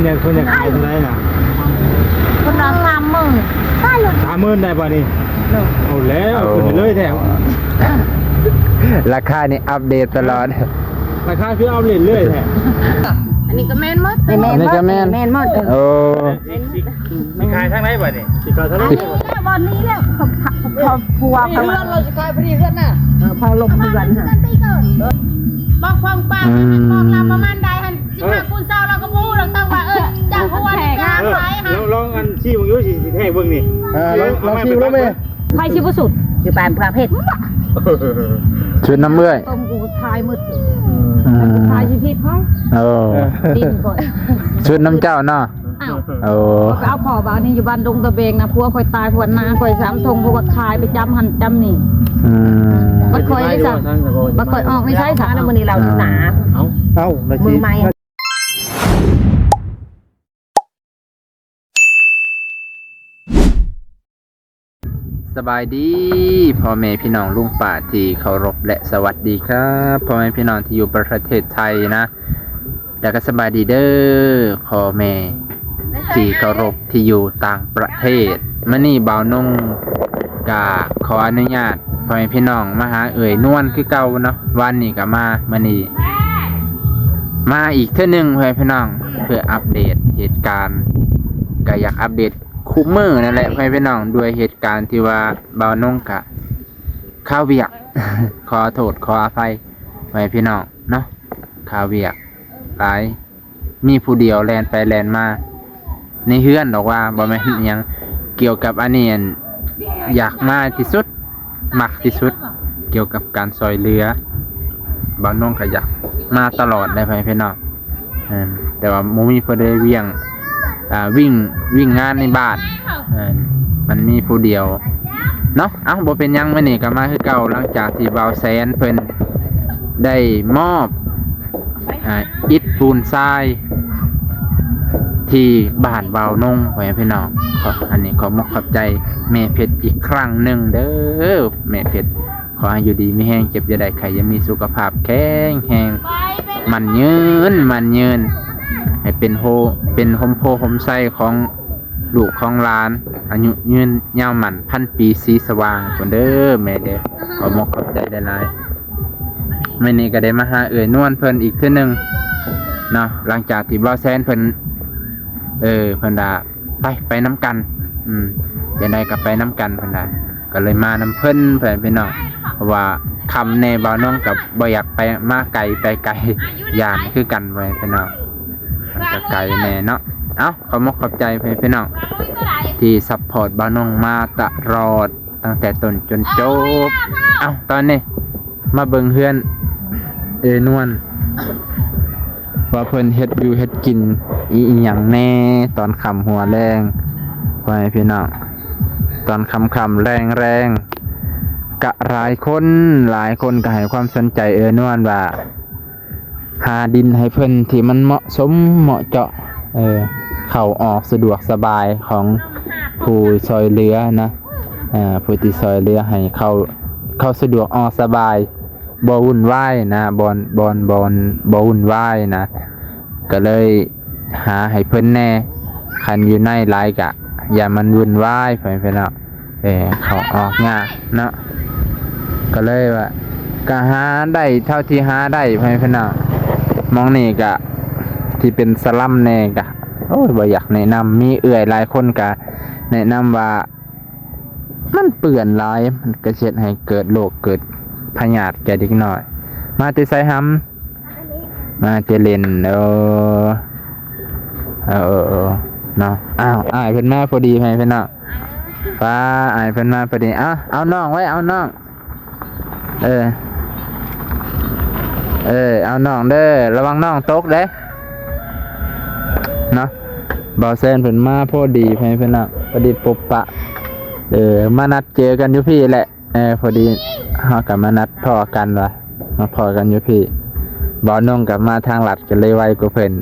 ແມ່ນເພິ່ນຢາກຂາຍເທົ່າໃດນະ? ເພິ່ນວ່າສາມໝື່ນ. ສາມໝື່ນໄດ້ບໍ່ນີ້? ໂດຍ. ເອົາແລ້ວ ເອົາ ຂຶ້ນໄປເລີຍແທ້. ລາຄານີ້ອັບເດດຕະຫຼອດ. ລາຄາຄືອັບເດດເລື້ອຍແທ້. ອັນນີ້ກໍແມ່ນໝົດ. ແມ່ນໝົດ. ອັນນີ້ກໍແມ່ນ ແມ່ນໝົດ. ເອີ ໂອ້ ຊິ ຊິ ຊິຂາຍທາງໃດບັດນີ້? ຊິຂາຍທາງໃດ? ອັນນີ້ແຫຼະ ບ່ອນນີ້ແຫຼະ ຄອບຄົວ ເຮືອນ ເຮົາຊິຂາຍພໍດີເຮືອນນະ. ເອີ ເຜົາລົງເຮືອນ ບອກຂອງປາກ ອືມ ບອກລາວປະມານໃດຫັ້ນ ສິບຫ້າຄູນຊາວ ລາວກໍບໍ່ຮູ້ດອກ ແຕ່ວ່າ ເອີ ຈາກຫົວນີ້ກາງໄປ ເອີ ລອງ ລອງອັນຊີ້ເບິ່ງດູ ຊິ ຊິແທກເບິ່ງນີ້. ເອີ ລອງ ລອງຊີ້ເບິ່ງແມ່. ໃຜຊິບໍ່ສຸດ ຊິປານພະເພັດ ສຸດນຳເອື້ອຍ. ເອີ ກູຂາຍໝົດ. ອືມ ຂາຍຊິຜິດໃຜ? ເອີ ດິນຂ້ອຍ ສຸດນຳເຈົ້າເນາະ. ອ້າວ ໂອ້ ຂ້ອຍໄປເອົາພໍ່ບາດນີ້ຢູ່ບ້ານດົງຕະເບງນະ ຜົວຂ້ອຍຕາຍ ຜົວໜ້າຂ້ອຍສາມທົ່ງ ເພາະວ່າຂາຍໄປຈຳຫັ້ນຈຳນີ້. ອືມ ບັດຂ້ອຍໄດ້ສະ ບັດຂ້ອຍອອກນີ້ໃຊ້ສະ ມື້ນີ້ລາວໜາ. ເອົ້າ ເອົ້າ ມື້ໃໝ່. ສະບາຍດີພໍ່ແມ່ພີ່ນ້ອງລຸງປ້າທີ່ເຄົາລົບ ແລະ ສະຫວັດດີຄັບພໍ່ແມ່ພີ່ນ້ອງທີ່ຢູ່ປະເທດໄທນະ ແລ້ວກໍສະບາຍດີເດີພໍ່ແມ່ທີ່ເຄົາລົບທີ່ຢູ່ຕ່າງປະເທດ. ມື້ນີ້ບ່າວນົງກະຂໍອະນຸຍາດພໍ່ແມ່ພີ່ນ້ອງມາຫາເອື້ອຍນວນຄືເກົ່າເນາະ. ວານນີ້ກໍມາ ມື້ນີ້ມາອີກເທື່ອໜຶ່ງພໍ່ແມ່ພີ່ນ້ອງ ເພື່ອອັບເດດເຫດການ ກໍຢາກອັບເດດ ຄຸມື້ນັ້ນແຫຼະພໍ່ແມ່ພີ່ນ້ອງ ດ້ວຍເຫດການທີ່ວ່າບ່າວນົງກະຄາວຽກ ຂໍໂທດຂໍອະໄພພໍ່ແມ່ພີ່ນ້ອງເນາະ ຄາວຽກຫຼາຍ ມີຜູ້ດຽວແລ່ນໄປແລ່ນມາໃນເຮືອນດອກວ່າ ບໍ່ແມ່ນອີ່ຫຍັງ ກ່ຽວກັບອັນນີ້ ອັນ ຢາກມາທີ່ສຸດ ມັກທີ່ສຸດ ກ່ຽວກັບການຊ່ອຍເຫຼືອ ບ່າວນົງກໍຢາກມາຕະຫຼອດແຫຼະພໍ່ແມ່ພີ່ນ້ອງ. ແມ່ນ ແຕ່ວ່າບໍ່ມີຜູ້ໃດວຽງ ອ່າ ວິ່ງ ວິ່ງງານໃນບ້ານ ແມ່ນ ມັນມີຜູ້ດຽວເນາະ. ເອົ້າ ບໍ່ເປັນຫຍັງ ມື້ນີ້ກໍມາຄືເກົ່າ ຫຼັງຈາກທີ່ບ່າວແສນເພິ່ນໄດ້ມອບ ອ່າ ອິດປູນຊາຍທີ່ບ້ານບ່າວນົງ ພໍ່ແມ່ພີ່ນ້ອງ. ຂໍ ອັນນີ້ຂອບມົກຂອບໃຈແມ່ເພັດອີກຄັ້ງໜຶ່ງເດີ ແມ່ເພັດ. ຂໍໃຫ້ຢູ່ດີມີແຮງ ເຈັບຢ່າໄດ້ ໄຂ້ຢ່າມີ ສຸຂະພາບແຂງແຮງ ໝັ້ນຍືນ ໝັ້ນຍືນ ໃຫ້ເປັນໂຮ ເປັນຮົ່ມໂພຮົ່ມໄຊຂອງລູກຂອງຫຼານ ອາຍຸຍືນຍາວໝັ້ນພັນປີສີສະຫວ່າງພຸ້ນເດີແມ່ເດີ. ຂອບມົກຂອບໃຈຫຼາຍໆ. ມື້ນີ້ກໍໄດ້ມາຫາເອື້ອຍນວນເພິ່ນອີກເທື່ອໜຶ່ງເນາະ ຫຼັງຈາກທີ່ບ່າວແຊນເພິ່ນ ເອີ ເພິ່ນວ່າ ໄປ ໄປນຳກັນ ອືມ ຈັ່ງໃດກໍໄປນຳກັນ ເພິ່ນວ່າ ກໍເລີຍມານຳເພິ່ນ ເພື່ອນພີ່ນ້ອງ ເພາະວ່າຄ່ຳແດ່ ບ່າວນົງກໍບໍ່ຢາກໄປ ມາໄກ ໄປໄກ ຢ້ານຄືກັນ ເພື່ອນພີ່ນ້ອງ ມັນກໍໄກແດ່ເນາະ. ເອົ້າ ຂອບມົກຂອບໃຈ ເພື່ອນພີ່ນ້ອງ ທີ່ຊັບພອດບ່າວນົງມາຕະຫຼອດ ຕັ້ງແຕ່ຕົ້ນຈົນຈົບ. ເອົ້າ ຕອນນີ້ມາເບິ່ງເຮືອນເອື້ອຍນວນ ວ່າເພິ່ນເຮັດຢູ່ເຮັດກິນອີ່ຫຍັງແດ່ ຕອນຄ່ຳຫົວແລງ ພໍ່ແມ່ພີ່ນ້ອງ ຕອນຄ່ຳໆແລງໆ ກະຫຼາຍຄົນ ຫຼາຍຄົນກໍໃຫ້ຄວາມສົນໃຈເອື້ອຍນວນວ່າ ຫາດິນໃຫ້ເພິ່ນທີ່ມັນເໝາະສົມເໝາະເຈາະ ເອີ ເຂົ້າອອກສະດວກສະບາຍຂອງຜູ້ຊ່ອຍເຫຼືອນະ ເອີ ຜູ້ທີ່ຊ່ອຍເຫຼືອໃຫ້ເຂົ້າ ເຂົ້າສະດວກອອກສະບາຍ ບໍ່ວຸ່ນວາຍນະ ບ່ອນ ບ່ອນ ບ່ອນ ບໍ່ວຸ່ນວາຍນະ ກໍເລີຍຫາໃຫ້ເພິ່ນແດ່ ຄັນຢູ່ໃນຫຼາຍກະຢ່າມັນວຸ່ນວາຍ ພໍ່ແມ່ພີ່ນ້ອງ ເອີ ເຂົ້າອອກຍາກເນາະ ກໍເລີຍວ່າ ກໍຫາໄດ້ເທົ່າທີ່ຫາໄດ້ ພໍ່ແມ່ພີ່ນ້ອງ. ໝ່ອງນີ້ກະທີ່ເປັນສະລັມແດ່ກະ ໂອ້ຍ ບໍ່ຢາກແນະນຳ ມີເອື້ອຍຫຼາຍຄົນກະແນະນຳວ່າ ມັນເປື້ອນຫຼາຍ ມັນກໍເຮັດໃຫ້ເກີດໂລກເກີດພະຍາດແກ່ເດັກນ້ອຍ. ມາແຕ່ໃສຫຳ? ມາແຕ່ຫຼິ້ນ. ເອີ ເອີ ເອີ ເນາະ. ອ້າວ ອ້າຍເພິ່ນມາພໍດີ ໃຫ້ເພິ່ນເນາະ. ປ້າ ອ້າຍເພິ່ນມາພໍດີ. ເອົາ ເອົານ້ອງໄວ້ ເອົານ້ອງ. ເອີ ເອີ ເອົານ້ອງເດີ ລະວັງນ້ອງຕົກເດ້ເນາະ. ບ່າວແຊນເພິ່ນມາພໍດີ ໃຫ້ເພິ່ນນະ ພໍດີປົບປະ ເອີ ມານັດເຈີກັນຢູ່ພີ້ແຫຼະ. ເອີ ພໍດີເຮົາກໍມານັດພໍ້ກັນວ່າ ມາພໍ້ກັນຢູ່ພີ້. ບ່າວນົງກໍມາທາງລັດ ກໍເລີຍໄວກວ່າເພິ່ນ.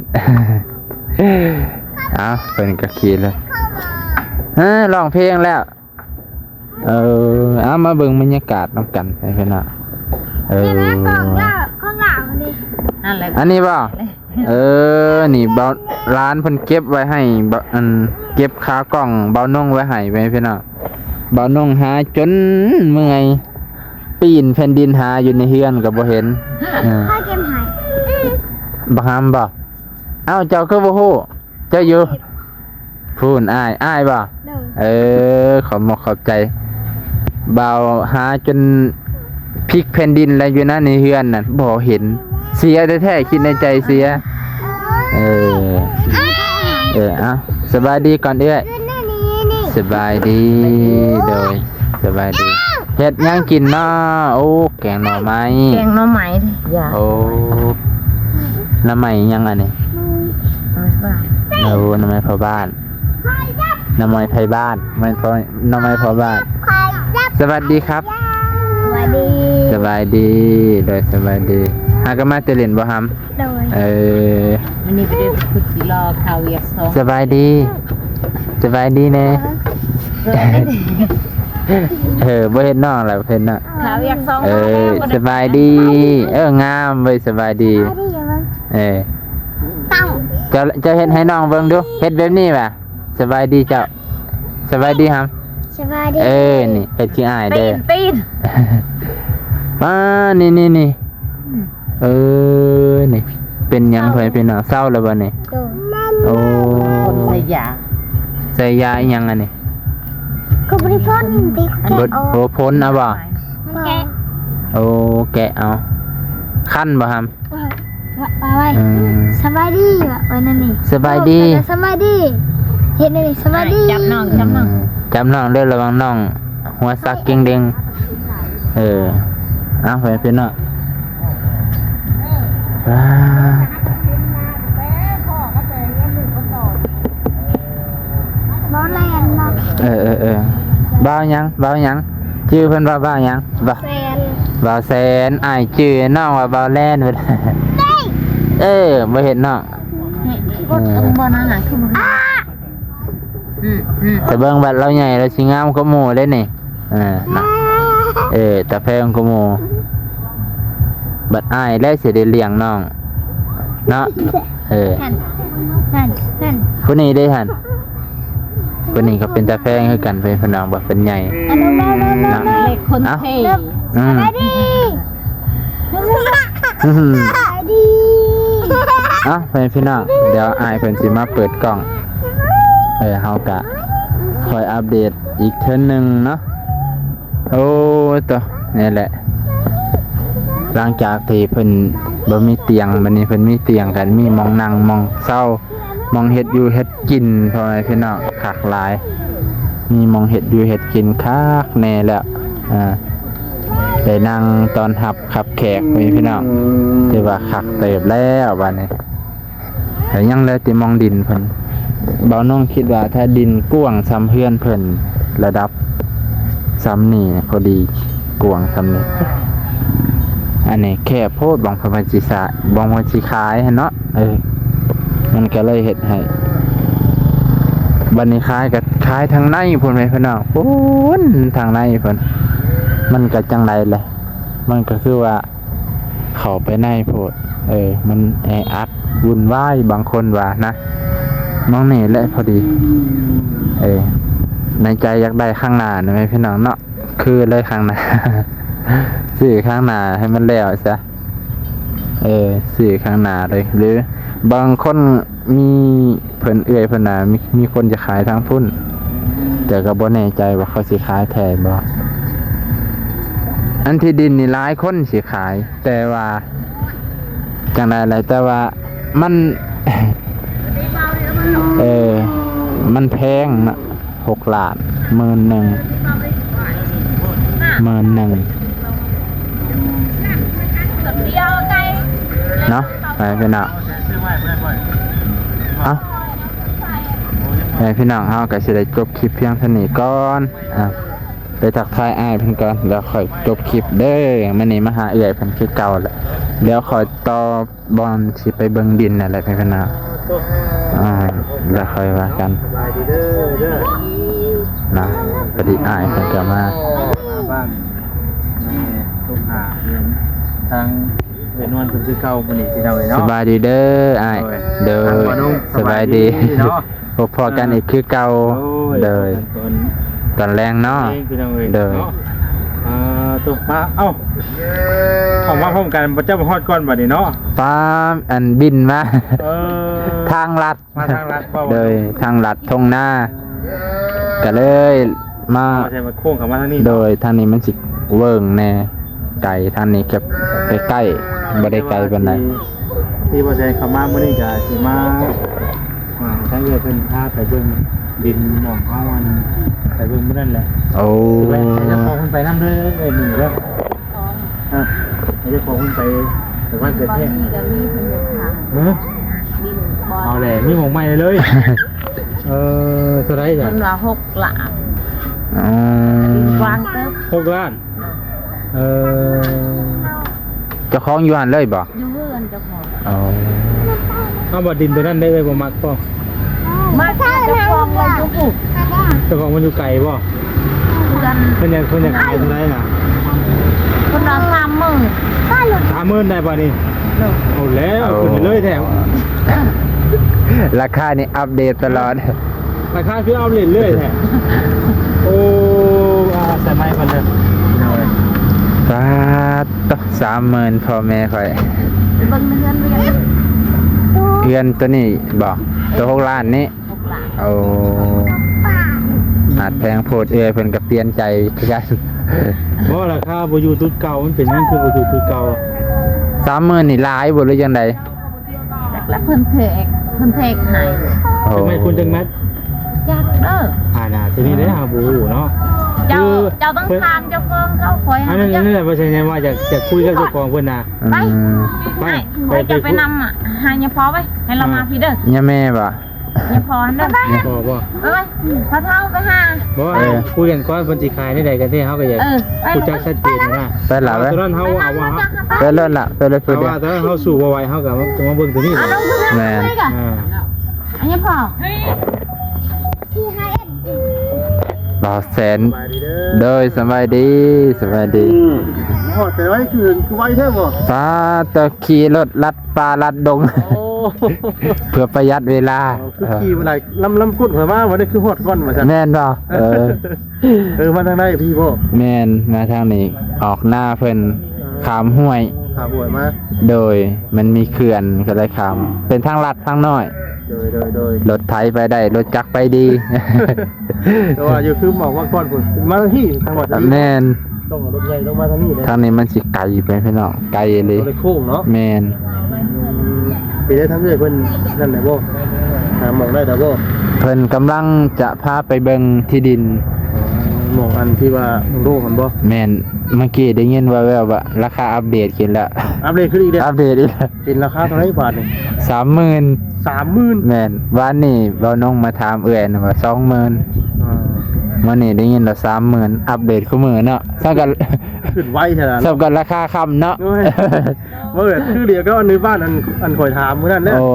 ເອົ້າ ເພິ່ນກໍຂີ່ລົດ ເອີ ຮ້ອງເພງແລ້ວ. ເອີ ເອົາ ມາເບິ່ງບັນຍາກາດນຳກັນ ໃຫ້ເພິ່ນນະ. ເອີ ຂອງລາວ ຂອງລາວນີ້ ອັນນີ້ບໍ່? ເອີ ນີ້ເບົາ ຫຼານເພິ່ນເກັບໄວ້ໃຫ້ ເບົາ ອັນ ເກັບຂາກ້ອງເບົານົງໄວ້ໃຫ້ ແມ່ພີ່ນ້ອງ. ເບົານົງຫາຈົນເມື່ອຍ ປີນແຜ່ນດິນຫາຢູ່ໃນເຮືອນກໍບໍ່ເຫັນ. ເອີ ໃຜເກັບໃຫ້? ບັກຫຳບໍ່? ເອົ້າ ເຈົ້າຄືບໍ່ຮູ້? ເຈົ້າຢູ່ພຸ້ນ ອ້າຍ ອ້າຍບໍ່? ໂດຍ. ເອີ ຂອບມົກຂອບໃຈ. ບ່າວຫາຈົນພິກແຜ່ນດິນແລ້ວ ຢູ່ນະ ໃນເຮືອນນັ້ນບໍ່ເຫັນ. ເສຍແທ້ໆ ຄິດໃນໃຈເສຍ. ເອີ ເອີ ເອົ້າ ສະບາຍດີກ່ອນເອື້ອຍ. ສະບາຍດີ. ໂດຍ ສະບາຍດີ. ເຮັດຫຍັງກິນເນາະ? ໂອ້ ແກງໜໍ່ໄມ້. ແກງໜໍ່ໄມ້ ຢາ. ໂອ້ ໜໍ່ໄມ້ຫຍັງອັນນີ້? ໜໍ່ໄມ້ບ້ານ. ໂອ້ ໜໍ່ໄມ້ພໍ່ບ້ານ. ໜໍ່ໄມ້ໄພບ້ານ ໜໍ່ໄມ້ພໍ່ ໜໍ່ໄມ້ພໍ່ບ້ານ. ສະຫວັດດີຄັບ. ສະຫວັດດີ. ສະບາຍດີ. ໂດຍ ສະບາຍດີ. ຫາກັນມາແຕ່ຫຼິ້ນບໍ່ຫຳ? ໂດຍ. ເອີ ມື້ນີ້ໄປເດີນພຸດຊິລໍຄາວຽກສອງ. ສະບາຍດີ. ສະບາຍດີແດ່. ເອີ ບໍ່ເຫັນນ້ອງແລ້ວ ເຫັນນະ. ຄາວຽກສອງ. ເອີ ສະບາຍດີ. ເອີ ງາມເວີຍ ສະບາຍດີ. ເອີ ເຈົ້າ ເຈົ້າເຮັດໃຫ້ນ້ອງເບິ່ງດູ ເຮັດແບບນີ້ຫວາ? ສະບາຍດີເຈົ້າ. ສະບາຍດີຫຳ. ສະບາຍດີ. ເອີ ນີ້ເຮັດຄືອ້າຍເດີ. ຕີນ ຕີນ. ມາ ນີ້ ນີ້ ນີ້. ເອີ ນີ້ເປັນຫຍັງ ເຊົາ ພໍ່ແມ່ພີ່ນ້ອງ? ເຊົາແລ້ວບໍ່ນີ້? ໂດຍ. ໂອ້ ໃສ່ຢາ ໃສ່ຢາອີ່ຫຍັງອັນນີ້? ກໍບໍ່ໄດ້ພົ້ນຕິ ບໍ່ ແກະອອກ. ໂອ້ ພົ້ນເອົາບໍ່? ມັນແກະ. ໂອ້ ແກະເອົາ. ຄັນບໍ່ຫຳ? ວ່າ ວ່າໄວ້. ອືມ ສະບາຍດີ ວ່າໄວ້ນັ້ນນີ້. ສະບາຍດີ. ສະບາຍດີ ເຮັດແນວນີ້. ສະບາຍດີ. ຈັບນ້ອງ ຈັບນ້ອງ. ອືມ ຈັບນ້ອງເດີ ລະວັງນ້ອງຫົວສັກເກັງເດັງ. ເອີ ເອົາ ໄປພີ່ນ້ອງ. ວ້າ ບໍ່ແລ່ນເນາະ. ເອີ ເອີ ເອີ ບ່າວຫຍັງ? ບ່າວຫຍັງ? ຊື່ເພິ່ນວ່າບ່າວຫຍັງ? ບ່າວ ແຊນ. ບ່າວແຊນ. ອ້າຍຈື່ນ້ອງວ່າບ່າວແລ່ນ. ເອີ ບໍ່ເຫັນເນາະ. ເອີ ບໍ່ນານະ ຄືບໍ່ ອືມ ອືມ ແຕ່ເບິ່ງບັດລາວໃຫຍ່ ລາວຊິງາມກວ່າໝູ່ເດ້ນີ້. ເອີ ເອີ ຕາແພງກວ່າໝູ່. ບັດອ້າຍແລ້ວຊິໄດ້ລ້ຽງນ້ອງເນາະ. ເອີ ນັ້ນ ນັ້ນ ນັ້ນ ຜູ້ນີ້ເດ້ຫັ້ນ. ຜູ້ນີ້ກໍເປັນຕາແພງຄືກັນ ເພິ່ນ ເພິ່ນນ້ອງ ບັດເພິ່ນໃຫຍ່ ອັນນັ້ນ ເນາະ. ເລັກຄົນເທ່. ອືມ ສະບາຍດີ. ອືມ ສະບາຍດີ. ເອົ້າ ພໍ່ແມ່ພີ່ນ້ອງ ດຽວອ້າຍເພິ່ນຊິມາເປີດກ້ອງ. ເອີ ເຮົາກະຄ່ອຍອັບເດດອີກເທື່ອໜຶ່ງເນາະ. ໂອ້ ໂຕ ນີ້ແຫຼະ ຫຼັງຈາກທີ່ເພິ່ນບໍ່ມີຕຽງ ບັດນີ້ເພິ່ນມີຕຽງກັນ ມີໝ່ອງນັ່ງ ໝ່ອງເຊົາ ໝ່ອງເຮັດຢູ່ເຮັດກິນ ພໍ່ແມ່ພີ່ນ້ອງ ຄັກຫຼາຍ. ມີໝ່ອງເຮັດຢູ່ເຮັດກິນຄັກແນ່ແລ້ວ. ອ່າ ໄດ້ນັ່ງຕ້ອນຮັບຂັບແຂກ ພໍ່ແມ່ພີ່ນ້ອງ ຖືວ່າຄັກເຕີບແລ້ວບັດນີ້. ແລ້ວຍັງເຫຼືອແຕ່ໝ່ອງດິນເພິ່ນ. ບ່າວນ້ອງຄິດວ່າຖ້າດິນກວ້າງສ່ຳເຮືອນເພິ່ນ ລະດັບສ່ຳນີ້ພໍດີ ກວ້າງສ່ຳນີ້. ອັນນີ້ແຄບໂພດ ບາງເພິ່ນຊິສາ ບາງເພິ່ນຊິຂາຍຫັ້ນເນາະ. ເອີ ມັນກໍເລີຍເຮັດໃຫ້ ບັດນີ້ຂາຍກໍຂາຍທາງໃນພຸ້ນແມ່ພີ່ນ້ອງ ພຸ້ນທາງໃນພຸ້ນ. ມັນກໍຈັ່ງໃດແຫຼະ ມັນກໍຄືວ່າ ເຂົ້າໄປໃນໂພດ ເອີ ມັນແອອັດວຸ່ນວາຍ ບາງຄົນວ່ານະ. ມອງນີ້ແຫຼະພໍດີ ເອີ ໃນໃຈຢາກໄດ້ຂ້າງໜ້ານະແມ່ພີ່ນ້ອງເນາະ ຄືເລີຍຂ້າງໜ້າ ຊື້ຂ້າງໜ້າໃຫ້ມັນແລ້ວຊະ. ເອີ ຊື້ຂ້າງໜ້າເລີຍ ຫຼືບາງຄົນ ມີເພິ່ນ ເອື້ອຍເພິ່ນນະ ມີ ມີຄົນຈະຂາຍທາງພຸ້ນ ແຕ່ກໍບໍ່ແນ່ໃຈວ່າເຂົາຊິຂາຍແທ້ບໍ່. ອັນທີ່ດິນນີ້ຫຼາຍຄົນຊິຂາຍ ແຕ່ວ່າຈັ່ງໃດລະ ແຕ່ວ່າມັນ ເອີ ມັນແພງເນາະ. ຫົກລ້ານ ໝື່ນໜຶ່ງ ໝື່ນໜຶ່ງເນາະ ໄປພີ່ນ້ອງ. ເອົ້າ ໄປພີ່ນ້ອງ ເຮົາກໍຊິໄດ້ຈົບຄລິບພຽງເທົ່ານີ້ກ່ອນ. ອ່າ ໄປທັກທາຍອ້າຍເພິ່ນກ່ອນ ແລ້ວຄ່ອຍຈົບຄລິບເດີ. ມື້ນີ້ມາຫາເອື້ອຍເພິ່ນຄືເກົ່າແຫຼະ ແລ້ວຄ່ອຍຕໍ່ ບ່ອນຊິໄປເບິ່ງດິນນັ້ນແຫຼະພີ່ນ້ອງ. ອ່າ ແລ້ວຄ່ອຍວ່າກັນ ສະບາຍດີເດີ ເດີ ນະ. ພໍດີອ້າຍເພິ່ນກໍມາ ມາບ້ານ ມາສຸກຫາເຮືອນທາງ ໄປນອນເພິ່ນຄືເກົ່າມື້ນີ້ພີ່ນ້ອງເອີຍເນາະ. ສະບາຍດີເດີອ້າຍ. ໂດຍ ໂດຍ ທາງບ່າວນົງ ສະບາຍດີ ສະບາຍດີເນາະ. ພົບພໍ້ກັນອີກຄືເກົ່າ. ໂອ້ຍ ໂດຍ ຕອນ ຕອນແລງເນາະ. ໂດຍ ໂດຍ ເນາະ. ອ່າ ຕົກມາ ເອົ້າ ເຂົ້າມາພ້ອມກັນ ເຈົ້າມາຮອດກ່ອນບັດນີ້ເນາະ. ປ້າ ອັນບິນມາ ເອີ ທາງລັດ ມາທາງລັດບໍ່? ໂດຍ ທາງລັດທົ່ງນາ ກະເລີຍມາ ມາໃສ່ມາໂຄ້ງເຂົ້າມາທາງນີ້. ໂດຍ ທາງນີ້ມັນຊິເຫວີ່ງແດ່ ໄກ ທາງນີ້ກະໃກ້ໆ ບໍ່ໄດ້ໄກປານໃດ. ທີ່ ທີ່ບໍ່ແຊເຂົ້າມາມື້ນີ້ກະຊິມາ ອ່າ ທາງເອື້ອຍເພິ່ນພາໄປເບິ່ງດິນ ໝ່ອງເຮົາອັນໄປເບິ່ງມື້ນັ້ນແຫຼະ. ໂອ້ ຊິໄປໃຫ້ເຈົ້າຂອງເພິ່ນໄປນຳເດີ ເອີ ມື້ນີ້ເດີ. ອ່ະ ໃຫ້ເຈົ້າຂອງເພິ່ນໄປ ໄປວັດໄປແພງ. ມີກະມີເພິ່ນຢາກຂາຍ ຮະ? ດິນບ່ອນ ເອົາແຫຼະ ມີໝ່ອງໃໝ່ເລີຍ. ເອີ ເທົ່າໃດລະ? ເພິ່ນວ່າຫົກລ້ານ. ອໍ ດິນກວ້າງເຕີບ. ຫົກລ້ານ. ເອີ ເຈົ້າຂອງຢູ່ຫັ້ນເລີຍບໍ່? ຢູ່ເຮືອນເຈົ້າຂອງ. ອໍ ເອົາ ບໍ່ ດິນໂຕນັ້ນໄດ້ເອີຍ ບໍ່ມັກບໍ່? ມາເຈົ້າຂອງມັນຢູ່ພຸ້ນ. ເຈົ້າຂອງມັນຢູ່ໄກບໍ່? ເພື່ອນ ເພິ່ນຢາກ ເພິ່ນຢາກຂາຍເທົ່າໃດນະ? ເພິ່ນເອົາສາມໝື່ນ. ສາມໝື່ນໄດ້ບໍ່ນີ້? ໂດຍ. ເອົາແລ້ວ ເອົາ ຂຶ້ນໄປເລີຍແທ້. ລາຄານີ້ອັບເດດຕະຫຼອດ. ລາຄາຄືອັບເດດເລື້ອຍແທ້. ໂອ້ ອ່າ ໃສ່ໄມກ່ອນເດີ. ໂດຍ. ປາດໂທ້ ສາມໝື່ນ ພໍ່ແມ່ຂ້ອຍ. ເບິ່ງເຮືອນວຽງ ເຮືອນໂຕນີ້ບໍ່? ໂຕຫົກລ້ານນີ້. ຫົກລ້ານ. ໂອ້ ອາດແພງໂພດ ເອື້ອຍເພິ່ນກະປ່ຽນໃຈຄືກັນ. ບໍ່ ລາຄາບໍ່ຢູ່ຈຸດເກົ່າ ມັນເປັນຫຍັງຄືບໍ່ຢູ່ຈຸດເກົ່າ? ສາມໝື່ນນີ້ຫຼາຍບໍ່ ຫຼືຈັ່ງໃດ? ຈັກລະ ເພິ່ນແທກ ເພິ່ນແທກໃຫ້. ໂອ້ ຈັກແມັດຄູນຈັກແມັດ? ຈັກເດີ ອ່ານະ ໂຕນີ້ເດ້ ເຮົາບໍ່ຮູ້ເນາະ. ເຈົ້າ ເຈົ້າຕ້ອງຖາມເຈົ້າຂອງເຂົາ ຂ້ອຍ ອັນນັ້ນ ອັນນັ້ນແຫຼະ ວ່າຊັ້ນ ວ່າຢາກ ຢາກຄຸຍກັບເຈົ້າຂອງເພິ່ນນະ. ໄປ ໄປ ຂ້ອຍຈະໄປນຳ ຫາຍາພໍ່ໄວ້ ໃຫ້ລາວມາພີ້ເດີ. ຍາແມ່ບໍ່? ຍາພໍ່ຫັ້ນເດີ. ຍາພໍ່ບໍ່? ເອີຍ ພໍ່ເຖົ້າໄປຫາ. ບໍ່ ເອີ ຄຸຍກັນກ່ອນ ເພິ່ນຊິຂາຍແນວໃດກັນແທ້ ເຮົາກະຢາກ ເອີ ໄປ ຮູ້ຈັກຊັດເຈນນະ. ໄປລະ ເອີ ເອົາ ໄປ ໂຕນັ້ນເຮົາເອົາວ່າ ໄປໂລດລະ ໄປເລີຍ. ເອົາວ່າ ໂຕນັ້ນເຮົາສູ້ບໍ່ໄຫວ ເຮົາກະມາ ມາເບິ່ງໂຕນີ້. ແມ່ນ ອ່າ ອັນນີ້ພໍ່ ບ່າວແສນ. ສະບາຍດີເດີ. ໂດຍ ສະບາຍດີ ສະບາຍດີ. ອືມ ຮອດແຕ່ໄວ ຄື ຄືໄວແທ້ບໍ່? ປາດ ແຕ່ຂີ່ລົດລັດປ່າລັດດົງ. ໂອ້ ເພື່ອປະຢັດເວລາ. ອໍ ຄືຂີ່ບໍ່ໄດ້ ລຳ ລຳກົ້ນຂ້ອຍມາ ບໍ່ໄດ້ຄືຮອດກ່ອນວ່າຊັ້ນ. ແມ່ນບໍ່? ເອີ ເອີ ມາທາງໃດພີ້ບໍ່? ແມ່ນ ມາທາງນີ້ ອອກນາເພິ່ນ ເອີ ຂ້າມຫ້ວຍ ຂ້າມຫ້ວຍມາ. ໂດຍ ມັນມີເຂື່ອນກະເລີຍຂ້າມ ເປັນທາງລັດທາງນ້ອຍ. ໂດຍ ໂດຍ ໂດຍ ລົດໄຖໄປໄດ້ ລົດຈັກໄປດີ. ແຕ່ວ່າຢູ່ຄືໝອກວ່າກ່ອນພຸ້ນ ມາທາງພີ້ທາງວັດ. ແມ່ນ ຕ້ອງເອົາລົດໃຫຍ່ລົງມາທາງນີ້ເດ້. ທາງນີ້ມັນຊິໄກໄປພີ່ນ້ອງ ໄກອີ່ຫຼີ. ໂຄ້ງເນາະ. ແມ່ນ. ອືມ ເປັນໄດທາງເອື້ອຍເພິ່ນນັ້ນໄດ້ບໍ່? ຫາໝ່ອງໄດ້ແລ້ວບໍ່? ເພິ່ນກຳລັງຈະພາໄປເບິ່ງທີ່ດິນ. ອໍ ໝ່ອງອັນທີ່ວ່າໂລ່ງໆຫັ້ນບໍ່? ແມ່ນ. ເມື່ອກີ້ໄດ້ຍິນແວ່ວໆວ່າລາຄາອັບເດດຂຶ້ນແລ້ວ. ອັບເດດຂຶ້ນອີກແລ້ວ. ອັບເດດອີກແລ້ວ. ເປັນລາຄາເທົ່າໃດບາດນີ້? ສາມໝື່ນ. ສາມໝື່ນ. ແມ່ນ. ວານນີ້ບ່າວນົງມາຖາມເອື້ອຍນະວ່າສອງໝື່ນ. ອ່າ ມື້ນີ້ໄດ້ຍິນວ່າສາມໝື່ນ ອັບເດດຄູ່ມື້ເນາະ. ສ່ຳກັນ ຂຶ້ນໄວແທ້ລະ ສ່ຳກັນລາຄາຄຳເນາະ. ໂອ້ຍ ບໍ່ ຄືດຽວກັບອັນໃນບ້ານ ອັນ ອັນຂ້ອຍຖາມມື້ນັ້ນແຫຼະ. ໂອ້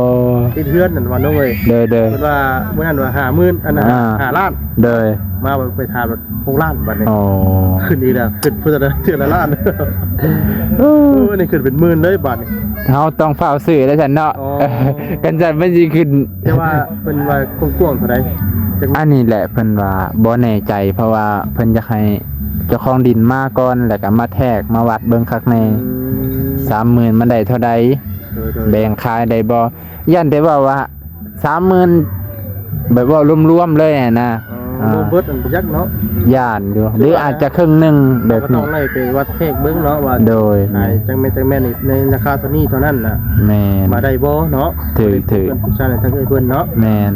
ຕິດເຮືອນນັ້ນວ່ານ້ອງເອີຍ. ໂດຍ ໂດຍ. ເພິ່ນວ່າມື້ນັ້ນວ່າຫ້າໝື່ນ ອັນ ອ່າ ຫ້າລ້ານ. ໂດຍ. ມາໄປຖາມ ຫົກລ້ານບາດນີ້. ອໍ ຂຶ້ນອີກແລ້ວ ຂຶ້ນພຸ້ນລະເທື່ອລະລ້ານ. ໂອ້ ນີ້ຂຶ້ນເປັນໝື່ນເລີຍບາດນີ້. ເຮົາຕ້ອງຟ້າວຊື້ແລ້ວຊັ້ນເນາະ. ອໍ ຄັນຊັ້ນມັນຊິຂຶ້ນ. ແຕ່ວ່າເພິ່ນວ່າກວ້າງໆເທົ່າໃດ? ອັນນີ້ແຫຼະເພິ່ນວ່າບໍ່ແນ່ໃຈ ເພາະວ່າເພິ່ນຢາກໃຫ້ເຈົ້າຂອງດິນມາກ່ອນ ແລ້ວກະມາແທກມາວັດເບິ່ງຄັກແນ່. ອືມ ສາມໝື່ນມັນໄດ້ເທົ່າໃດ? ໂດຍໆ ແບ່ງຂາຍໄດ້ບໍ່? ຢ້ານແຕ່ເວົ້າວ່າ ສາມໝື່ນ ແບບເວົ້າລວມໆເລີຍຫັ້ນນະ. ອໍ ອ່າ ລວມເບິດອັນປະຢັດເນາະ. ຢ້ານຢູ່ ຫຼືອາດຈະເຄິ່ງໜຶ່ງແບບນີ້. ເຮົາກະຕ້ອງໄດ້ໄປວັດແທກເບິ່ງເນາະວ່າ ໂດຍ ຂາຍຈັ່ງແມ່ນ ຈັ່ງແມ່ນໃນລາຄາເທົ່ານີ້ເທົ່ານັ້ນນະ. ແມ່ນ. ມາໄດ້ບໍ່ເນາະ? ຖືກ ຖືກ. ປຶກສາທາງເອື້ອຍເພິ່ນເນາະ. ແມ່ນ.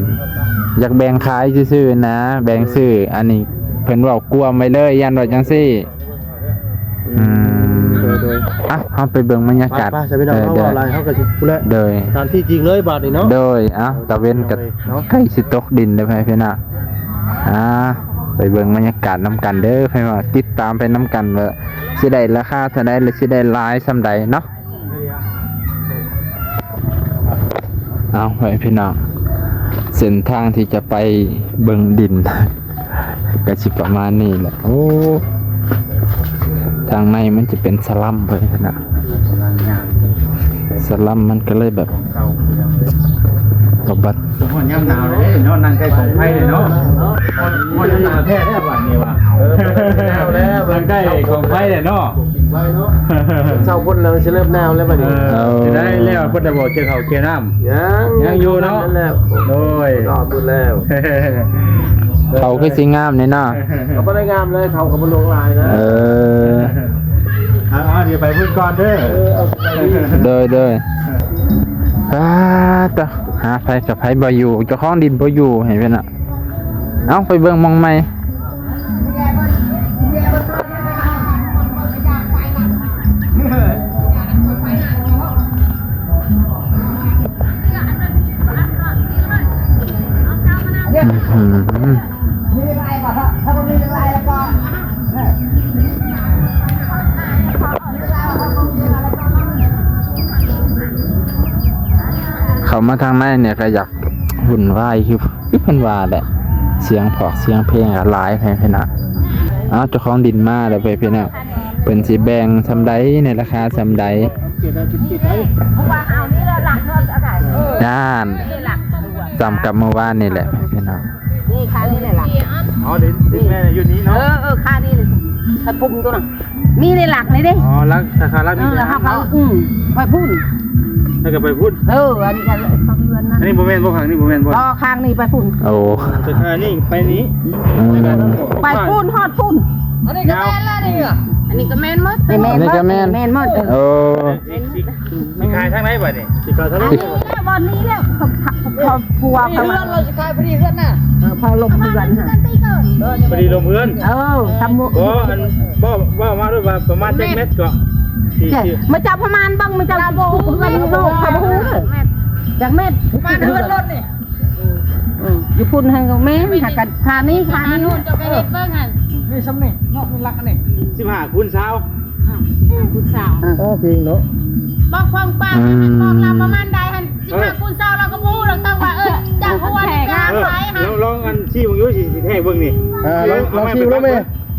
ຢາກແບ່ງຂາຍຊື່ໆນະ ແບ່ງຊື້. ອັນນີ້ເພິ່ນເວົ້າກວມໄວ້ເລີຍ ຢ້ານວ່າຈັ່ງຊີ້. ອືມ ໂດຍໆ. ອ່ະ ເຮົາໄປເບິ່ງບັນຍາກາດ. ໄປ ໄປ ຊະ ພີ່ນ້ອງ ເອີ ເຮົາ ໂດຍ ເວົ້າຫຼາຍ ເຮົາກະຊິພຸ້ນແຫຼະ. ໂດຍ. ສະຖານທີ່ຈິງເລີຍບາດນີ້ເນາະ. ໂດຍ. ເອົ້າ ຕາເວັນກະໃກ້ຊິຕົກດິນເດີ ພີ່ນ້ອງ. ອ່າ ໄປເບິ່ງບັນຍາກາດນຳກັນເດີ ພີ່ນ້ອງ. ຕິດຕາມໄປນຳກັນວ່າຊິໄດ້ລາຄາເທົ່າໃດ ຫຼືຊິໄດ້ຫຼາຍສ່ຳໃດເນາະ. ເອົາ ພໍ່ແມ່ພີ່ນ້ອງ ເສັ້ນທາງທີ່ຈະໄປເບິ່ງດິນ ກະຊິປະມານນີ້ແຫຼະ. ໂອ້ ທາງໃນມັນຈະເປັນສະລັມເພິ່ນນະ. ກຳລັງຍ່າງ ສະລຳມັນກໍເລີຍແບບ ເກົ່າ ເປັນຫຍັງເລີຍ ບໍ່ບັດ ຮອດຍາມໜາວເດ້ເນາະ ນັ່ງໃກ້ກອງໄຟເດ້ເນາະ ຮອດຍາມໜາວແທ້ແລ້ວບັດນີ້ວ່າ ເອີ ໜາວແລ້ວ ນັ່ງໃກ້ກອງໄຟເດ້ເນາະ ກິນໄຟເນາະ ເຊົ້າພຸ້ນແລ້ວຊິເລີ່ມໜາວແລ້ວບັດນີ້ ເອີ ເອີ ຊິໄດ້ແລ້ວ ເພິ່ນໄດ້ບໍ່ກ່ຽວເຂົ້າກ່ຽວນ້ຳ ຍັງ ຍັງຢູ່ເນາະ ນັ້ນແຫຼະ ໂອ້ຍ ຮອດພຸ້ນແລ້ວ ເຂົາຄືຊິງາມນີ້ເນາະ ກໍບໍ່ໄດ້ງາມເລີຍ ເຂົາກໍບໍ່ຫຼວງຫຼາຍນະ ເອີ ເອົາໆ ດຽວໄປພຸ້ນກ່ອນເດີ ເອີ ເອົາໄປ ໂດຍ ໂດຍ ປາດຕະ ຫາໃຜກັບໃຜບໍ່ຢູ່ ເຈົ້າຂອງດິນບໍ່ຢູ່ ໃຫ້ເພິ່ນນະ ເອົາ ໄປເບິ່ງໝ່ອງໃໝ່ ເຂົ້າມາທາງໃນນີ້ກໍຢາກວຸ້ນວາຍ ຄື ຄືເພິ່ນວ່າແຫຼະ ສຽງພອກສຽງເພງກໍຫຼາຍ ໃຫ້ເພິ່ນນະ ເອົາ ເຈົ້າຂອງດິນມາແລ້ວ ເພິ່ນນະ ເພິ່ນຊິແບ່ງສ່ຳໃດ ໃນລາຄາສ່ຳໃດ ນັ້ນ ສ່ຳກັບມື້ວານນີ້ແຫຼະ ພີ່ນ້ອງ ນີ້ຄ່ານີ້ແຫຼະ ອໍ ດິນ ດິນແມ່ຢູ່ນີ້ເນາະ ເອີ ເອີ ຄ່ານີ້ ຄັນພຸ້ນໂຕນັ້ນ ມີໃນຫຼັກນີ້ເດ້ ອໍ ຫຼັກ ສາຂາຫຼັກນີ້ ເອີ ເຮົາກໍ ອືມ ໄປພຸ້ນ ແລ້ວກໍໄປພຸ້ນ ເອີ ອັນນີ້ກໍເຮືອນນັ້ນ ອັນນີ້ບໍ່ແມ່ນບໍ່ ຂ້າງນີ້ບໍ່ແມ່ນບໍ່ ອໍ ຂ້າງນີ້ໄປພຸ້ນ ໂອ້ ສາຂານີ້ໄປນີ້ ອືມ ໄປພຸ້ນ ຮອດພຸ້ນ ອັນນີ້ກໍແມ່ນລະນີ້ ອັນນີ້ກໍແມ່ນໝົດ ອັນນີ້ກໍແມ່ນ ແມ່ນໝົດ ເອີ ຊິ ຊິ ຊິຂາຍທາງໃດບັດນີ້ ຊິຂາຍທາງນີ້ ອັນນີ້ແຫຼະ ບ່ອນນີ້ແຫຼະ ຄອບຄົວເຂົາ ເຮືອນ ເຮົາຊິຂາຍພໍດີເຮືອນນະ ເອີ ພໍລົມເຮືອນ ພໍດີລົມເຮືອນ ເອີ ທຳ ບໍ່ ອັນ ເວົ້າ ເວົ້າມາໂລດວ່າປະມານຈັກແມັດເກາະ ຊິ ຊິ ມາຈັບປະມານເບິ່ງ ມາຈັບເຮືອນໂລກ ເຂົາບໍ່ຮູ້ເດີ ຈັກແມັດ ປະມານເຮືອນລົດນີ້ ເອີ ຢູ່ພຸ້ນຫັ້ນກໍແມ່ນ ຫາກັນ ຄ່ານີ້ ຄ່ານີ້ ເຈົ້າໄປເຮັດເບິ່ງຫັ້ນ ນີ້ຊ່ຳນີ້ເນາະ ມີຫຼັກອັນນີ້ ສິບຫ້າຄູນຊາວ ຄູນຊາວ ເອີ ເອີ ຈິງເນາະ ບອກຄວາມກວ້າງ ອືມ ບອກລາວປະມານໃດຫັ້ນ ສິບຫ້າຄູນຊາວ ລາວກໍບໍ່ຮູ້ດອກ ຕ້ອງວ່າ ເອີ ຈາກຫົວນີ້ໄປຫາໄສ ເອີ ລອງ ລອງອັນຊີ້ເບິ່ງຢູ່ ຊິ ຊິແທກເບິ່ງນີ້ ເອີ ລອງ ລອງຊີ້ເບິ່ງແມ່